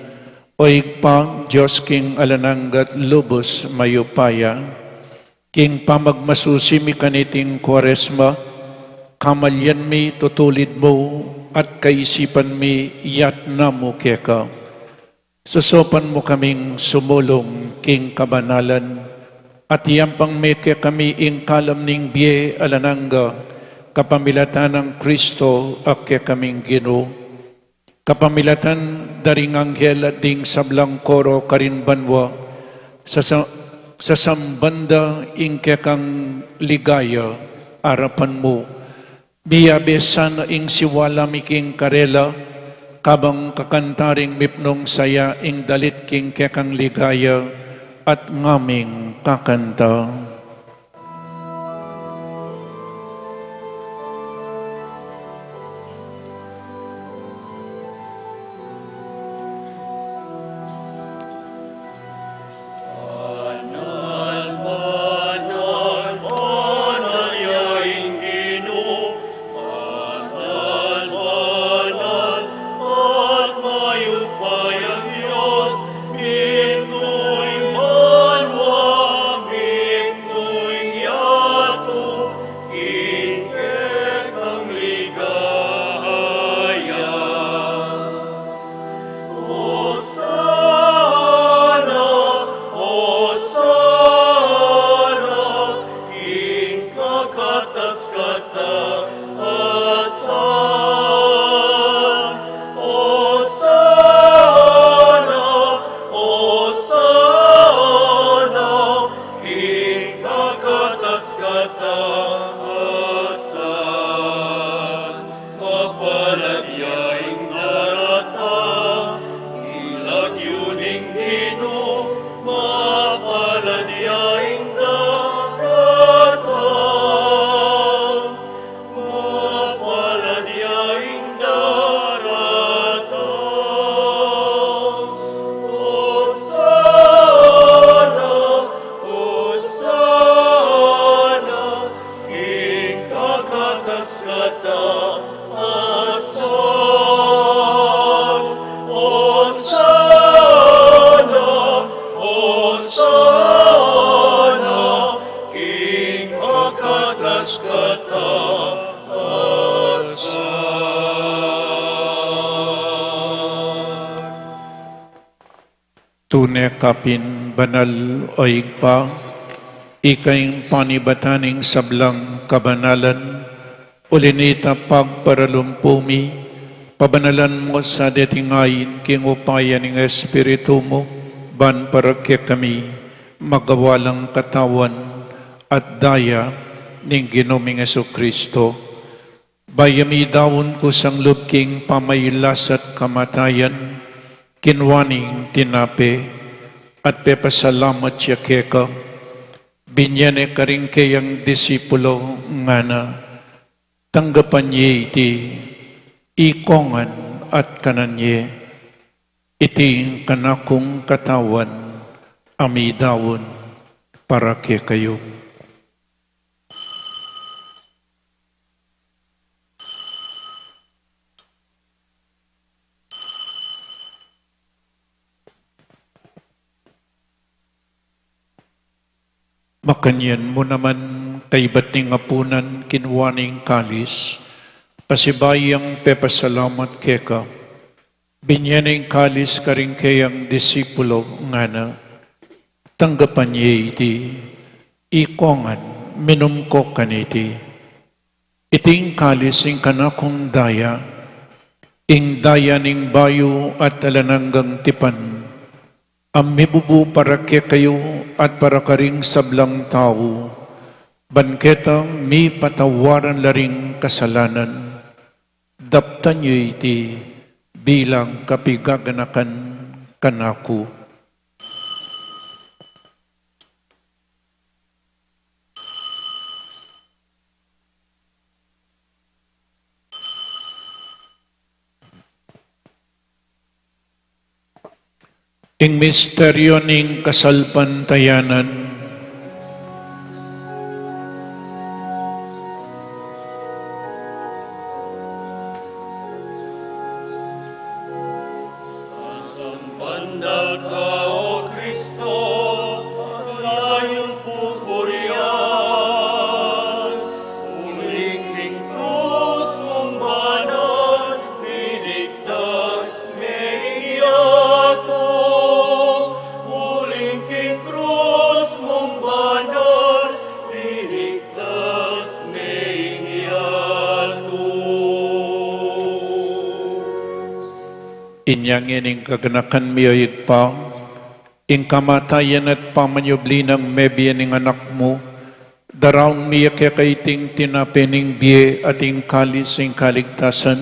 O Ibpa, Dios king alang angga at lubus mayupaya. King pamagmasusi mi kaniting Kuaresma, kamalian mi tutulid mu at kaisipan mi yatna mu keka. Sasaupan mu kaming sumulung king kabanalan at iyampang me kekami ing kalam ning bie alang angga kapamilatan nang Kristo a kekaming Ginu. Kapamilatan da ring anghel at ding sablang koro karin banua, sasa-, sasamban da ing kekang ligaya arapan mu. Miyabe sana ing siwala mi king karela, kabang kakanta ring mipnung saya ing dalit king kekang ligaya at ngaming kakanta. Hosana, Hosana, king kakatas-katasan. Hosana, Hosana, king kakatas-katasan. Mapalad ya ing daratang king lagyu ning Ginu, mapalad ya ing daratang, mapalad ya ing daratang. Hosana, Hosana, king kakatas-katasan. Hosana, Hosana, king kakatas-katasan. Tune ka pin banal, O Ibpa, ika ing panibatan ning sablang kabanalan, uli na nita pagparalumpu mi, pabanalan mu sa deting ain king upaya ning Espiritu mu, ban para kekami magawa lang katawan at daya ning Ginu ming Jesucristo. Bayu ya midaun kusang lub king pamailas at kamatayan, kinua ne ing tinape, at pepasalamat ya keka, binye ne karing keyang disipulo, ngana: Tanggapan ye iti, ikongan at kanan ye, iti ing kanakung katawan, a midaun para kekayu. Makanyan mu naman Kaybat ning apunan, kinua ne ing kalis, pasibayu yang pepasalamat keka, binye ne ing kalis karing keyang disipulo, ngana: Tanggapan ye iti, ikongan, minum ko kaniti. Iti ing kalis ning kanakung daya, ing daya ning bayu at alang anggang tipan, a mibubu para kekayu at para karing sablang tau, ban ketang mipatawaran la ring kasalanan. Daptan yu iti bilang kapigaganakan kanaku. Ing misteryo ning kasalpantayanan. Sasamban da ka, O Kristo, layun pupurian, uling king krus mung banal, piligtas me ing yatu, uling king krus mung banal, piligtas me ing yatu. Inya ngeni ing kaganakan mi, o Ibpa, ing kamatayan at pamanyubli nang mebie ning Anak mu, daraun mi ya keka iting tinape ning bie at ing kalis ning kaligtasan,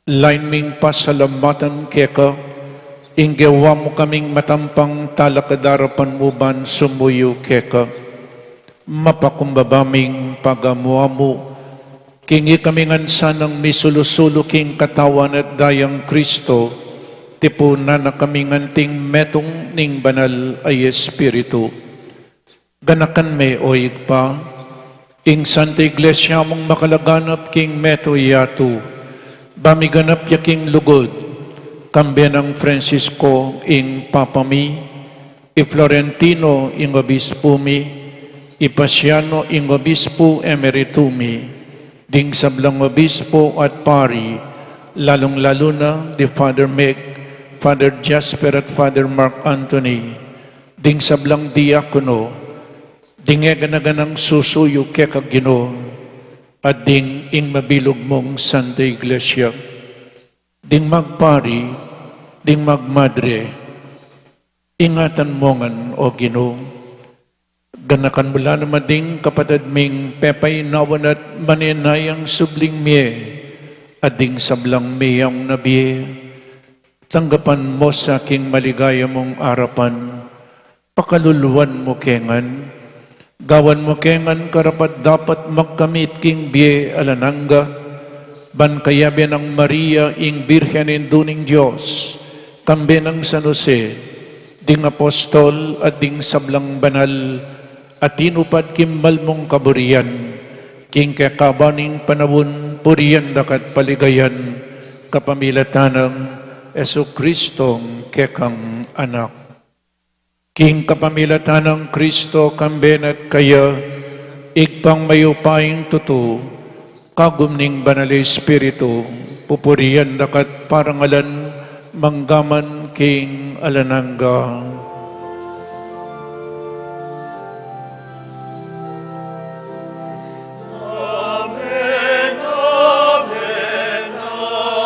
lain ming pasalamatan keka, ing gewa mu kaming matampang talakad king arapan mu ban sumuyu keka. Mapakumbaba ming pagamu-amu, king ikami ngan sanang misulu-sulu king katawan at dayang Kristo, tipunan na kaming anting metung ning Banal a Espiritu. Ganakan me, o Ibpa, ing Santa Iglesia mung makalaganap king meto yatu, ba miganap ya king lugud, kambe nang Francisco ing Papa mi, i Florentino ing Obispu mi, i Paciano ing Obispu Emeritu mi, ding sablang obispu at pari, lalung-lalu na di Father Meg, Father Jasper at Father Mark Anthony, ding sablang diakono, ding e gana-ganang susuyu keka Ginu, at ding ing mabilug mung Santa Iglesia, ding magpari, ding magmadre, ingatan mu ngan, o Ginu. Ganakan mu la naman ding kapatad ming pepainawan at manenayang subling mie, at ding sablang meyaun na bie. Tanggapan mu sa king maligaya mung arapan, pakaluluan mu ke ngan, gawan mu ke ngan karapat-dapat magkamit king bie alang angga, ban kayabe nang Maria ing Birhen Indu ning Dios, kambe nang San Jose, ding apostol at ding sablang banal a tinupad king mal mung kaburian, king kekaban ning panaun purian da ka at paligayan, kapamilatan nang Jesucristong kekang Anak. King kapamilatan nang Kristo, kambe na at kaya, Ibpang mayupayang tutu, kagum ning Banal a Espiritu, pupurian da ka at parangalan, mangga man king alang angga. Amen, amen, amen.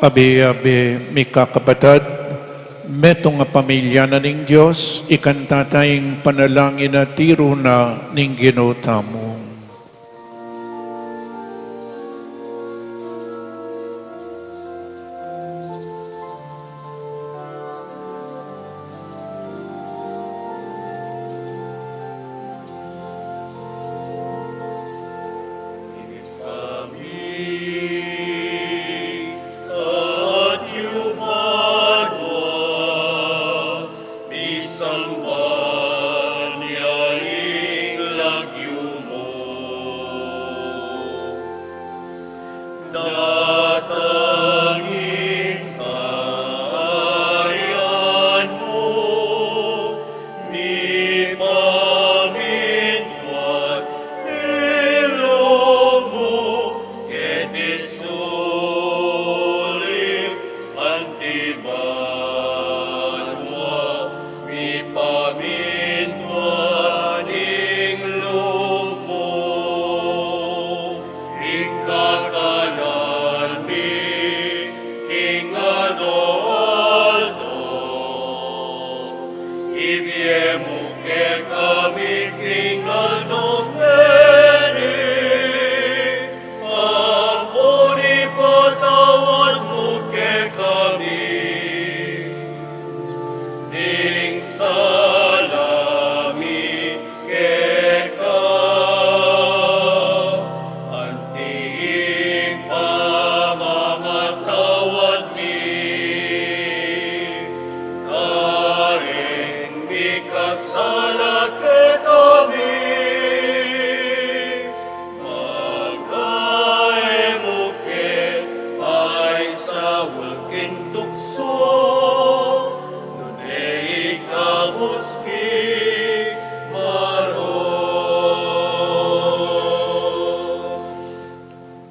Abe-abe, mikakapatad, metung a pamilya na ning Dios, ikanta taya ing panalangin a tiru na ning Ginu tamu. Misamban ya ing lagyu mu. Datang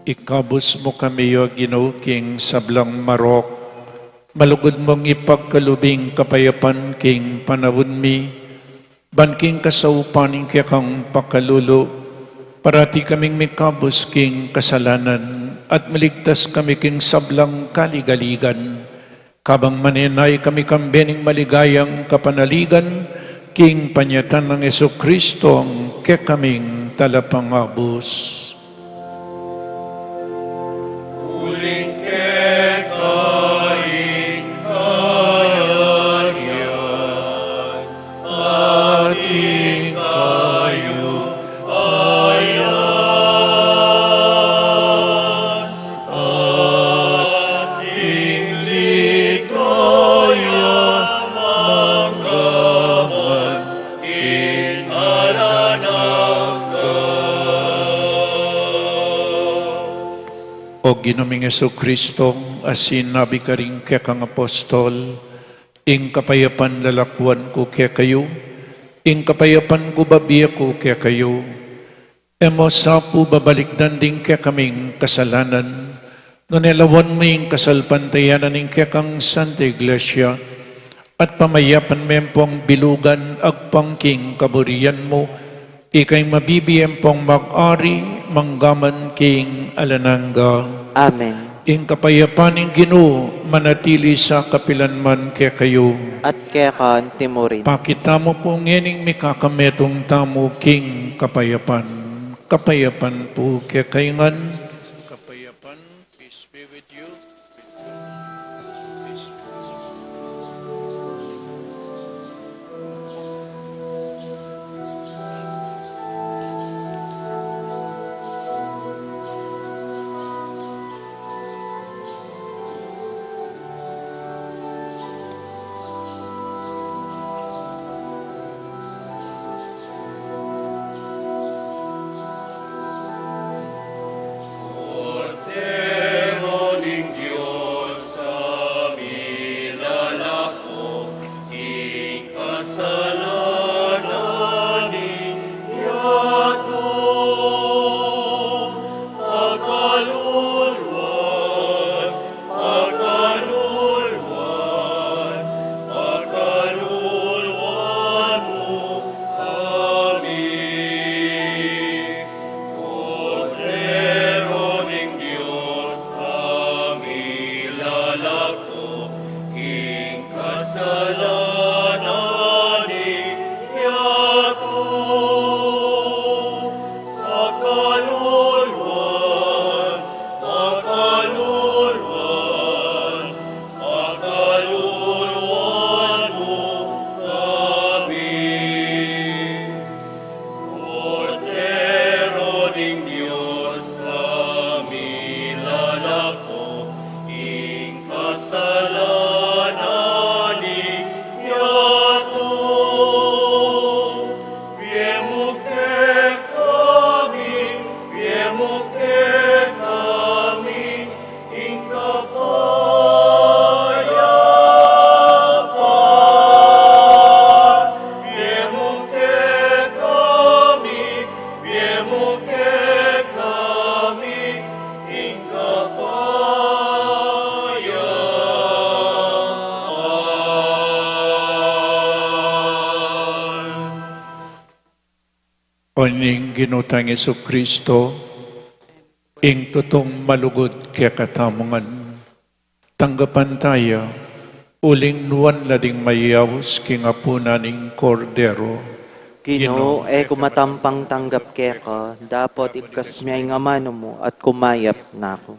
Ikabus mu kami, O Ginu, king sablang marok. Malugud mung ipagkalub ing kapayapan king panaun mi, ban king kasaupan ning kekang pakalulu, parati kaming mikabus king kasalanan, at maligtas kami king sablang kaligaligan. Kabang manenaya kami kambe ning maligayang kapanaligan, king panyatang nang Jesucristo, ang kekaming Talapangabus. Uling keka ing kayarian, at ing kayupayan, at ing ligaya mangga man king alang angga. O Ginu ming Jesucristo, a sinabi karing kekang apostol, ing kapayapan lalakuan ku kekayu, ing kapayapan ku bibie ku kekayu. E mu sa pu babalikdan ding kekaming kasalanan, nune lawan mu ing kasalpantayanan ning kekang Santa Iglesia, at pamayapan me pung bilugan agpang king kaburian mu, ika ing mabibie pung mag-ari mangga man king alang angga. Amen. Ing kapayapan ning Ginu manatili sa kapilan man kekayu. At keka anti mu rin. Pakit tamu pu ngening mikakametung tamu king kapayapan. Kapayapan pu kekayu ngan. Kapayapan, peace be with you. Kordero ning Dios a milalako king kasalanan ning yatu. Pakaluluan, pakaluluan, pakaluluan mu kami. Kordero ning Dios a milalako king kasalanan ning yatu. Pakaluluan, pakaluluan, pakaluluan mu kami. Kordero ning Dios a milalako king kasalanan ning yatu. Bie mu kekami, bie mu kekami ing kapayapan. Bie mu kekami, bie mu kekami ing kapayapan. O ning Ginu tang Jesucristo, ing tutung malugud kekatamu ngan. Tanggapan taya, uling nuan la ding mayaus king apunan ning Kordero. Ginu, e ku matampang tanggap keka, dapot ibkas me ing amanu mu at kumayap na ku.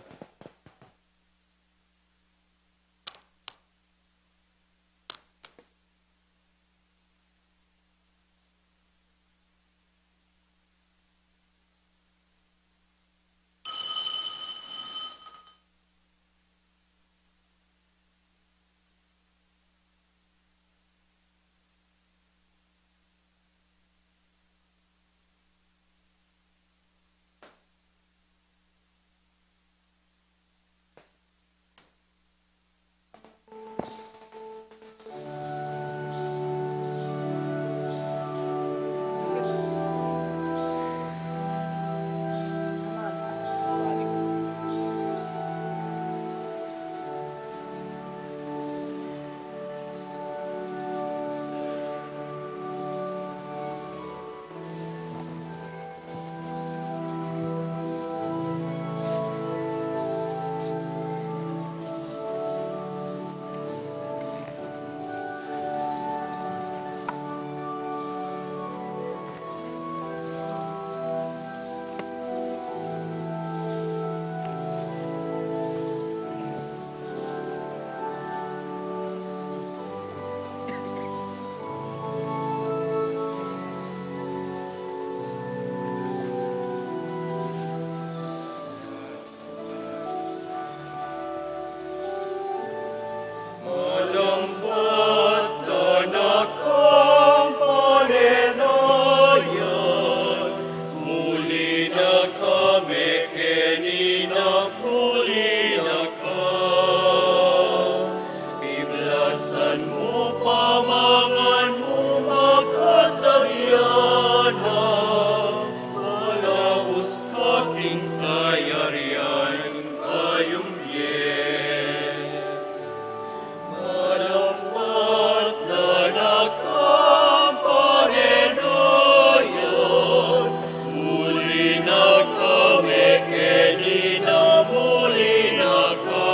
kayarian ning bayung bie. Malambat na na kang panenayan, muli na ka, mekeni na muli na ka.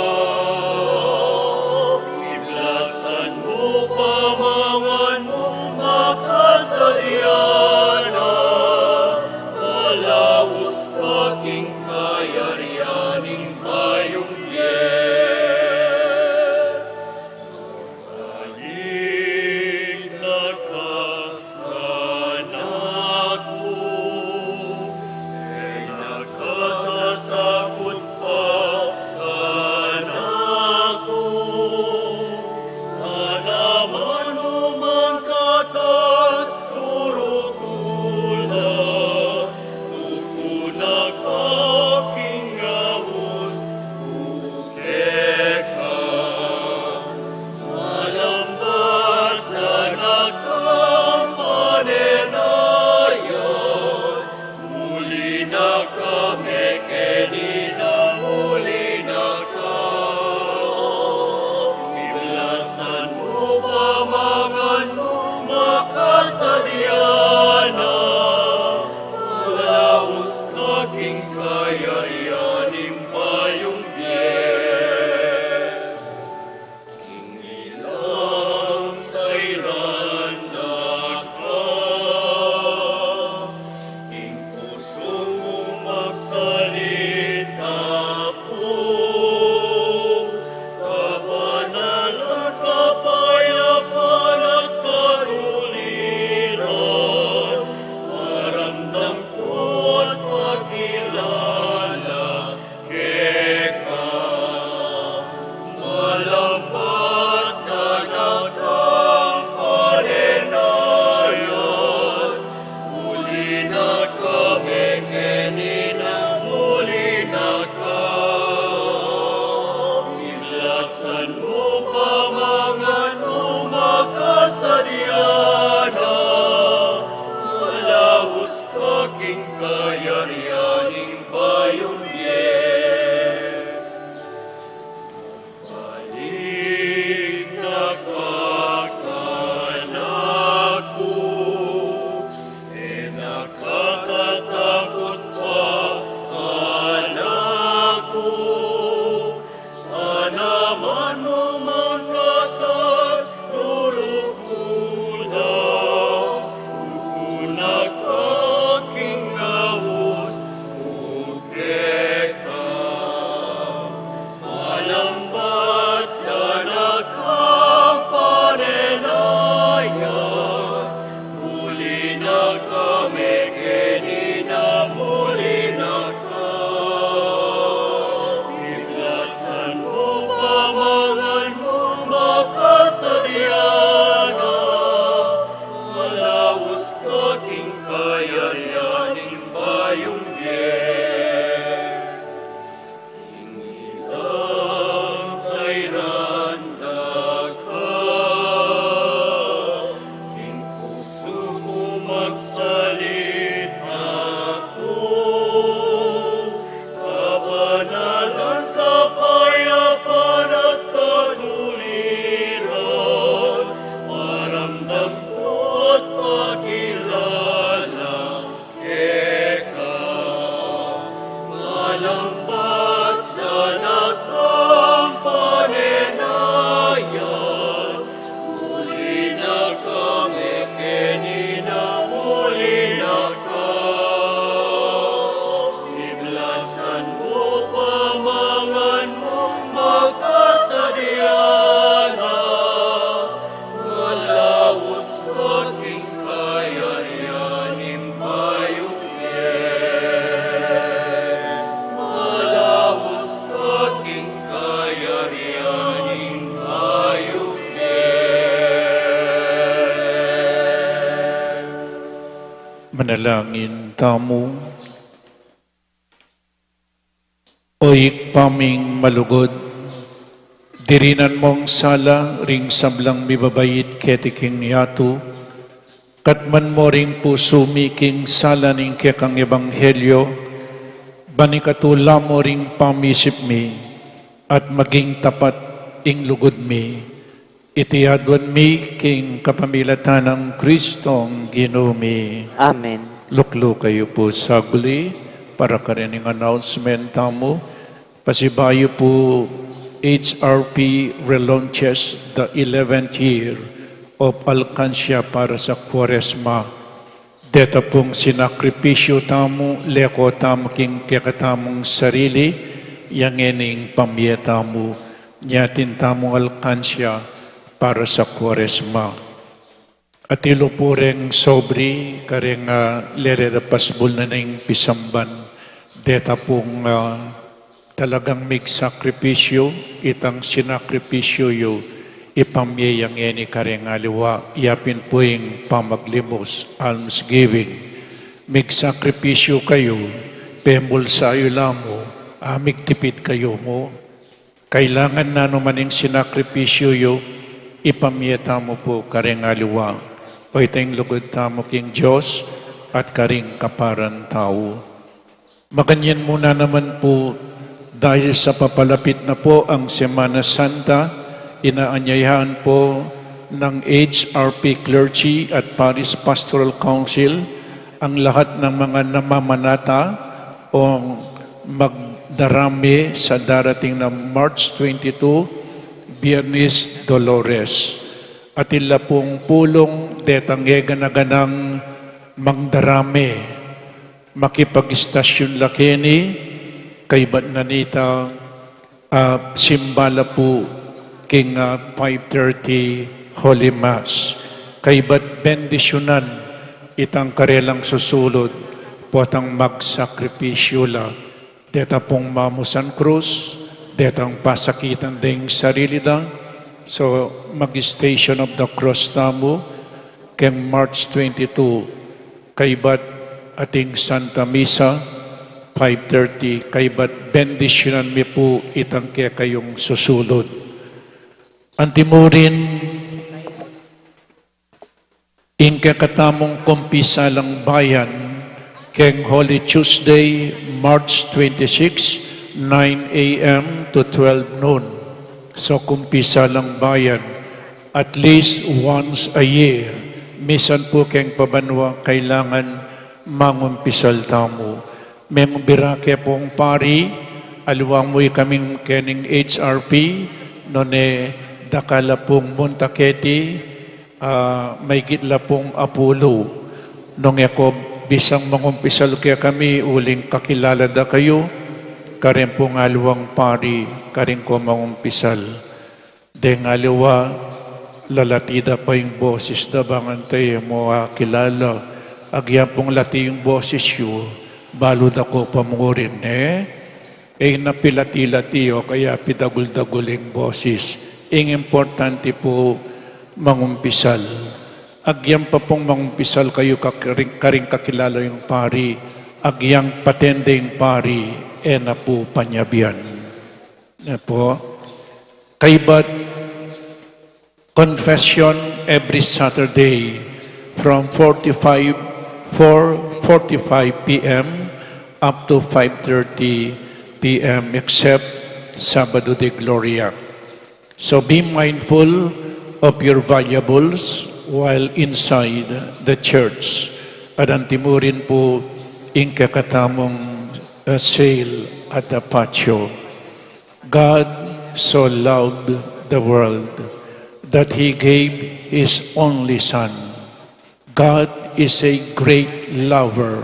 Iblasan mu pamangan mu, makasadya na, malaus ka king kayarian ning bayung bie. Balik na ka kanaku, e na ka tatakut pa kanaku. Tanaman mu mang katas, turu ku la, tuku na ka king aus ku keka. Malambat na na kang panenayan, muli na ka, mekeni na muli na ka. Iblasan mu pamangan mu, makasadya na, malaus ka king kayarian ning bayung bie. King ilang tairan da ka, king pusu mu magsalita ku, kabanalan, kapayapan at katuliran, paramdam ku at pakilala keka. Malambat na na kang panenayan, muli na ka, mekeni na muli na ka. Iblasan mu pamangan mu, makasadya na, malaus ka king kayarian ning bayung bie. Balik na ka kanaku, e na ka tatakut pa kanaku. Tanaman mu mang katas, turu ku la, tuku na ka king aus ku keka. Malambat na na kang panenayan, muli na ka, mekeni na muli na ka. Iblasan mu pamangan mu, makasadya na, malaus ka king kayarian ning bayung bie. King ilang tairan da ka, king pusu ku magsalita ku, kabanalan, kapayapan at katuliran, paramdam ku at pakilala keka. Malambat na na kang panenayan, muli na ka, mekeni na muli na ka. Iblasan mu pamangan mu, makasadya na, malaus ka king kayarian ning bayung bie. Malaus ka king kayarian ning bayung bie. Manalangin tamu. O Ibpa ming malugud, dirinan mu ing sala ring sablang mibabait keti king yatu, katman mu ring pusu mi king sala ning kekang ebanghelyo, Ban ikatula mu ring pamisip mi, at maging tapat ing lugud mi. Iti aduan mi king kapamilatan nang Kristong Ginu mi. Amen. Luklukan yu pu saglit para karening announcement tamu. Pasibayu pu H R P relaunches the eleventh year of Alkansya para sa Kuaresma. Deta pung sinakripisyu tamu, leko tamu king kekatamung sarili, yang ngening pamye tamu, nyatin tamung alkansya para sa Kuaresma. Atilu pu reng sobri, kareng, ah, lele da pasbul na ning pisamban, deta pung, ah, talagang migsakripisyu, itang sinakripisyu yu, ipamye ya ngeni kareng aliwa, yapin pu ing pamaglimus, almsgiving. Migsakripisyu kayu, pemulsa yu la mu, a migtipid kayu mu. Kailangan nanu man ing sinakripisyu yu, ipamye tamu pu kareng aliwa. O ita ing lugud tamu king Dios at karing kaparan tau. Makanyan mu na naman pu, dahil sa papalapit na pu ang Semana Santa, inaanyayahan pu ng H R P Clergy at Parish Pastoral Council ang lahat ng mga namamanata o magdarame sa darating na March twenty-two, Biyernes Dolores. Atin la pung pulung detang e gana-ganang mangdarame, makipag-istasyun la keni, kaybat na nita, ah, simba la pu king, ah, five thirty Holy Mass. Kaybat bendisyunan itang karelang susulud, potang magsakripisyu la. Deta pung mamusan krus, detang pasakitan deng sarili da. So, mag-Station of the Cross tamu, keng March twenty-two, kaybat ating Santa Misa, five thirty, kaybat bendisyunan mi pu itang kekayung susulud. Antimurin, ing kekatamung kumpisalang bayan, keng Holy Tuesday, March twenty-six, nine A M to twelve noon. So, kumpisalang bayan, at least once a year. Misan pu keng pabanua, kailangan mangumpisal tamu. Mengubira ke pung pari, aliwa mu ikaming kening H R P, nune dakal la pung munta keti, ah, maigit la pung apulu. Nung e ko bisang mangumpisal kekami, uling kakilala da kayu, karin pung aliwang pari, karin ko mangumpisal. Deng aliwa, lalati da pa ing bosis da, bang antay e mu akilala. Agyang pung lati ing bosis yu, balu da ko pa mu rin, e? E na pilati-lati o kaya pidagul-dagul ing bosis. Ing importante pu, mangumpisal. Agyang pa pung mangumpisal kayu ka-, karing, karing kakilala yung pari, agyang patende ing pari, e na pu panyabian. E pu. Kaybat confession every Saturday from forty-five, four forty-five P M up to five thirty P M, except Sabado de Gloria. So be mindful of your valuables while inside the church. At antimurin pu ing kekatamung, uh, Sail at the Patio. God so loved the world that he gave his only Son. God is a great lover,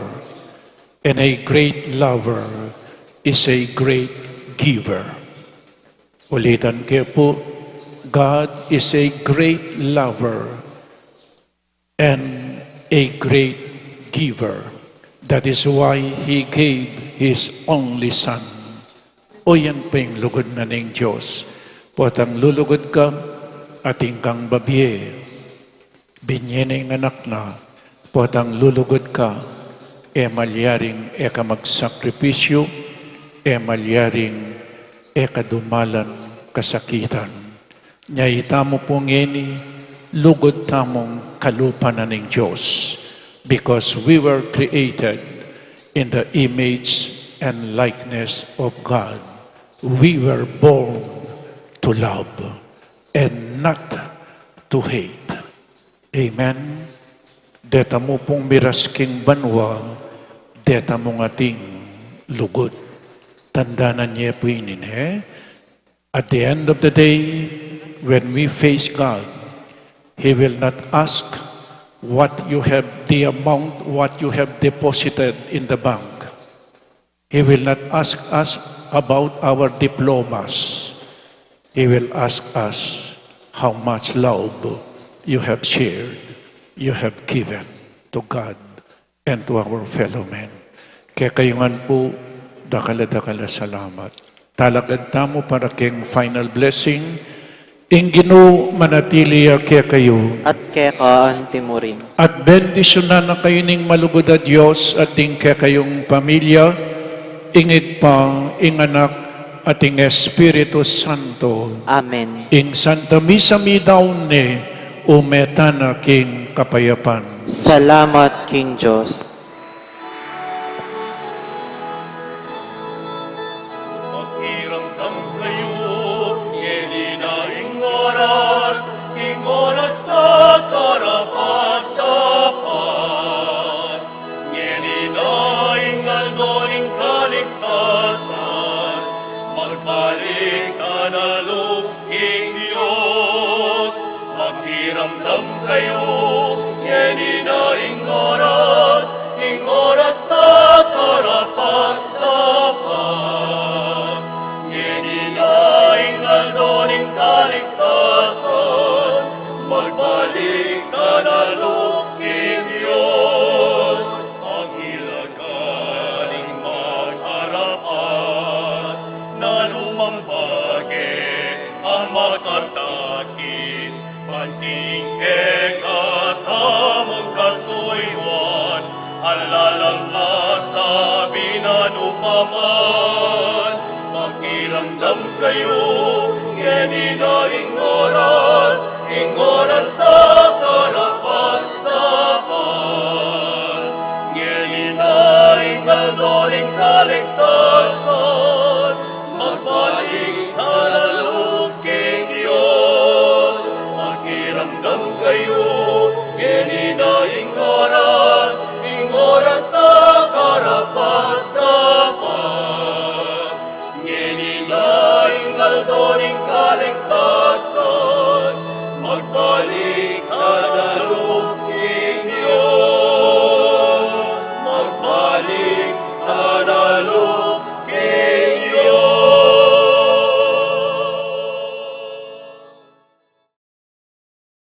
and a great lover is a great giver. Ulitan ke pu, God is a great lover and a great giver. That is why he gave his only Son. O yan pa ing lugud na ning Dios. Potang lulugud ka, atin kang babie. Binye ne ing anak na, potang lulugud ka, e malyaring e ka magsakripisyu, e malyaring e ka dumalan kasakitan. Nya itamu pu ngeni, lugud tamung kalupa na ning Dios, because we were created in the image and likeness of God. We were born to love and not to hate. Amen. Deta mu pung miras king banua, deta mung ating lugud. Tandanan ye pu ini, ne? At the end of the day, when we face God, He will not ask what you have, the amount what you have deposited in the bank. He will not ask us about our diplomas. He will ask us how much love you have shared, you have given to God and to our fellow men. Kekayu ngan pu, dakal a dakal a salamat. Talakad tamu para king final blessing. Ing Ginu manatili ya kekayu. At keka anti mu rin. At bendisyunan na kayu ning malugud a Dios at ding kekayung pamilya, ing Ibpa, ing Anak, at ing Espiritu Santo. Amen. Ing Santa Misa midaun ne, ume tana king kapayapan. Salamat king Dios. Makiramdam kayu, ngeni na ing oras, ing oras a karapat-dapat. Ngeni na ing aldo ning kaligtasan, magbalik tana lub king Dios. Makiramdam kayu, ngeni na ing oras, ing oras a karapat-dapat. Ngeni na ing aldo ning kaligtasan, magbalik tana lub king Dios. Anghel a galing makarapat, nanu mang bage a makatakit, ban king kekatamung kasuyuan, ala lang masabi nanu pa man. Makiramdam kayu, ngeni na ing oras, ing oras a karapat-dapat. Ngeni na ing aldo ning kaligtasan, magbalik tana lub king Dios. Makiramdam kayu, ngeni na ing oras, ing oras a karapat-dapat. Ngeni na ing aldo ning kaligtasan,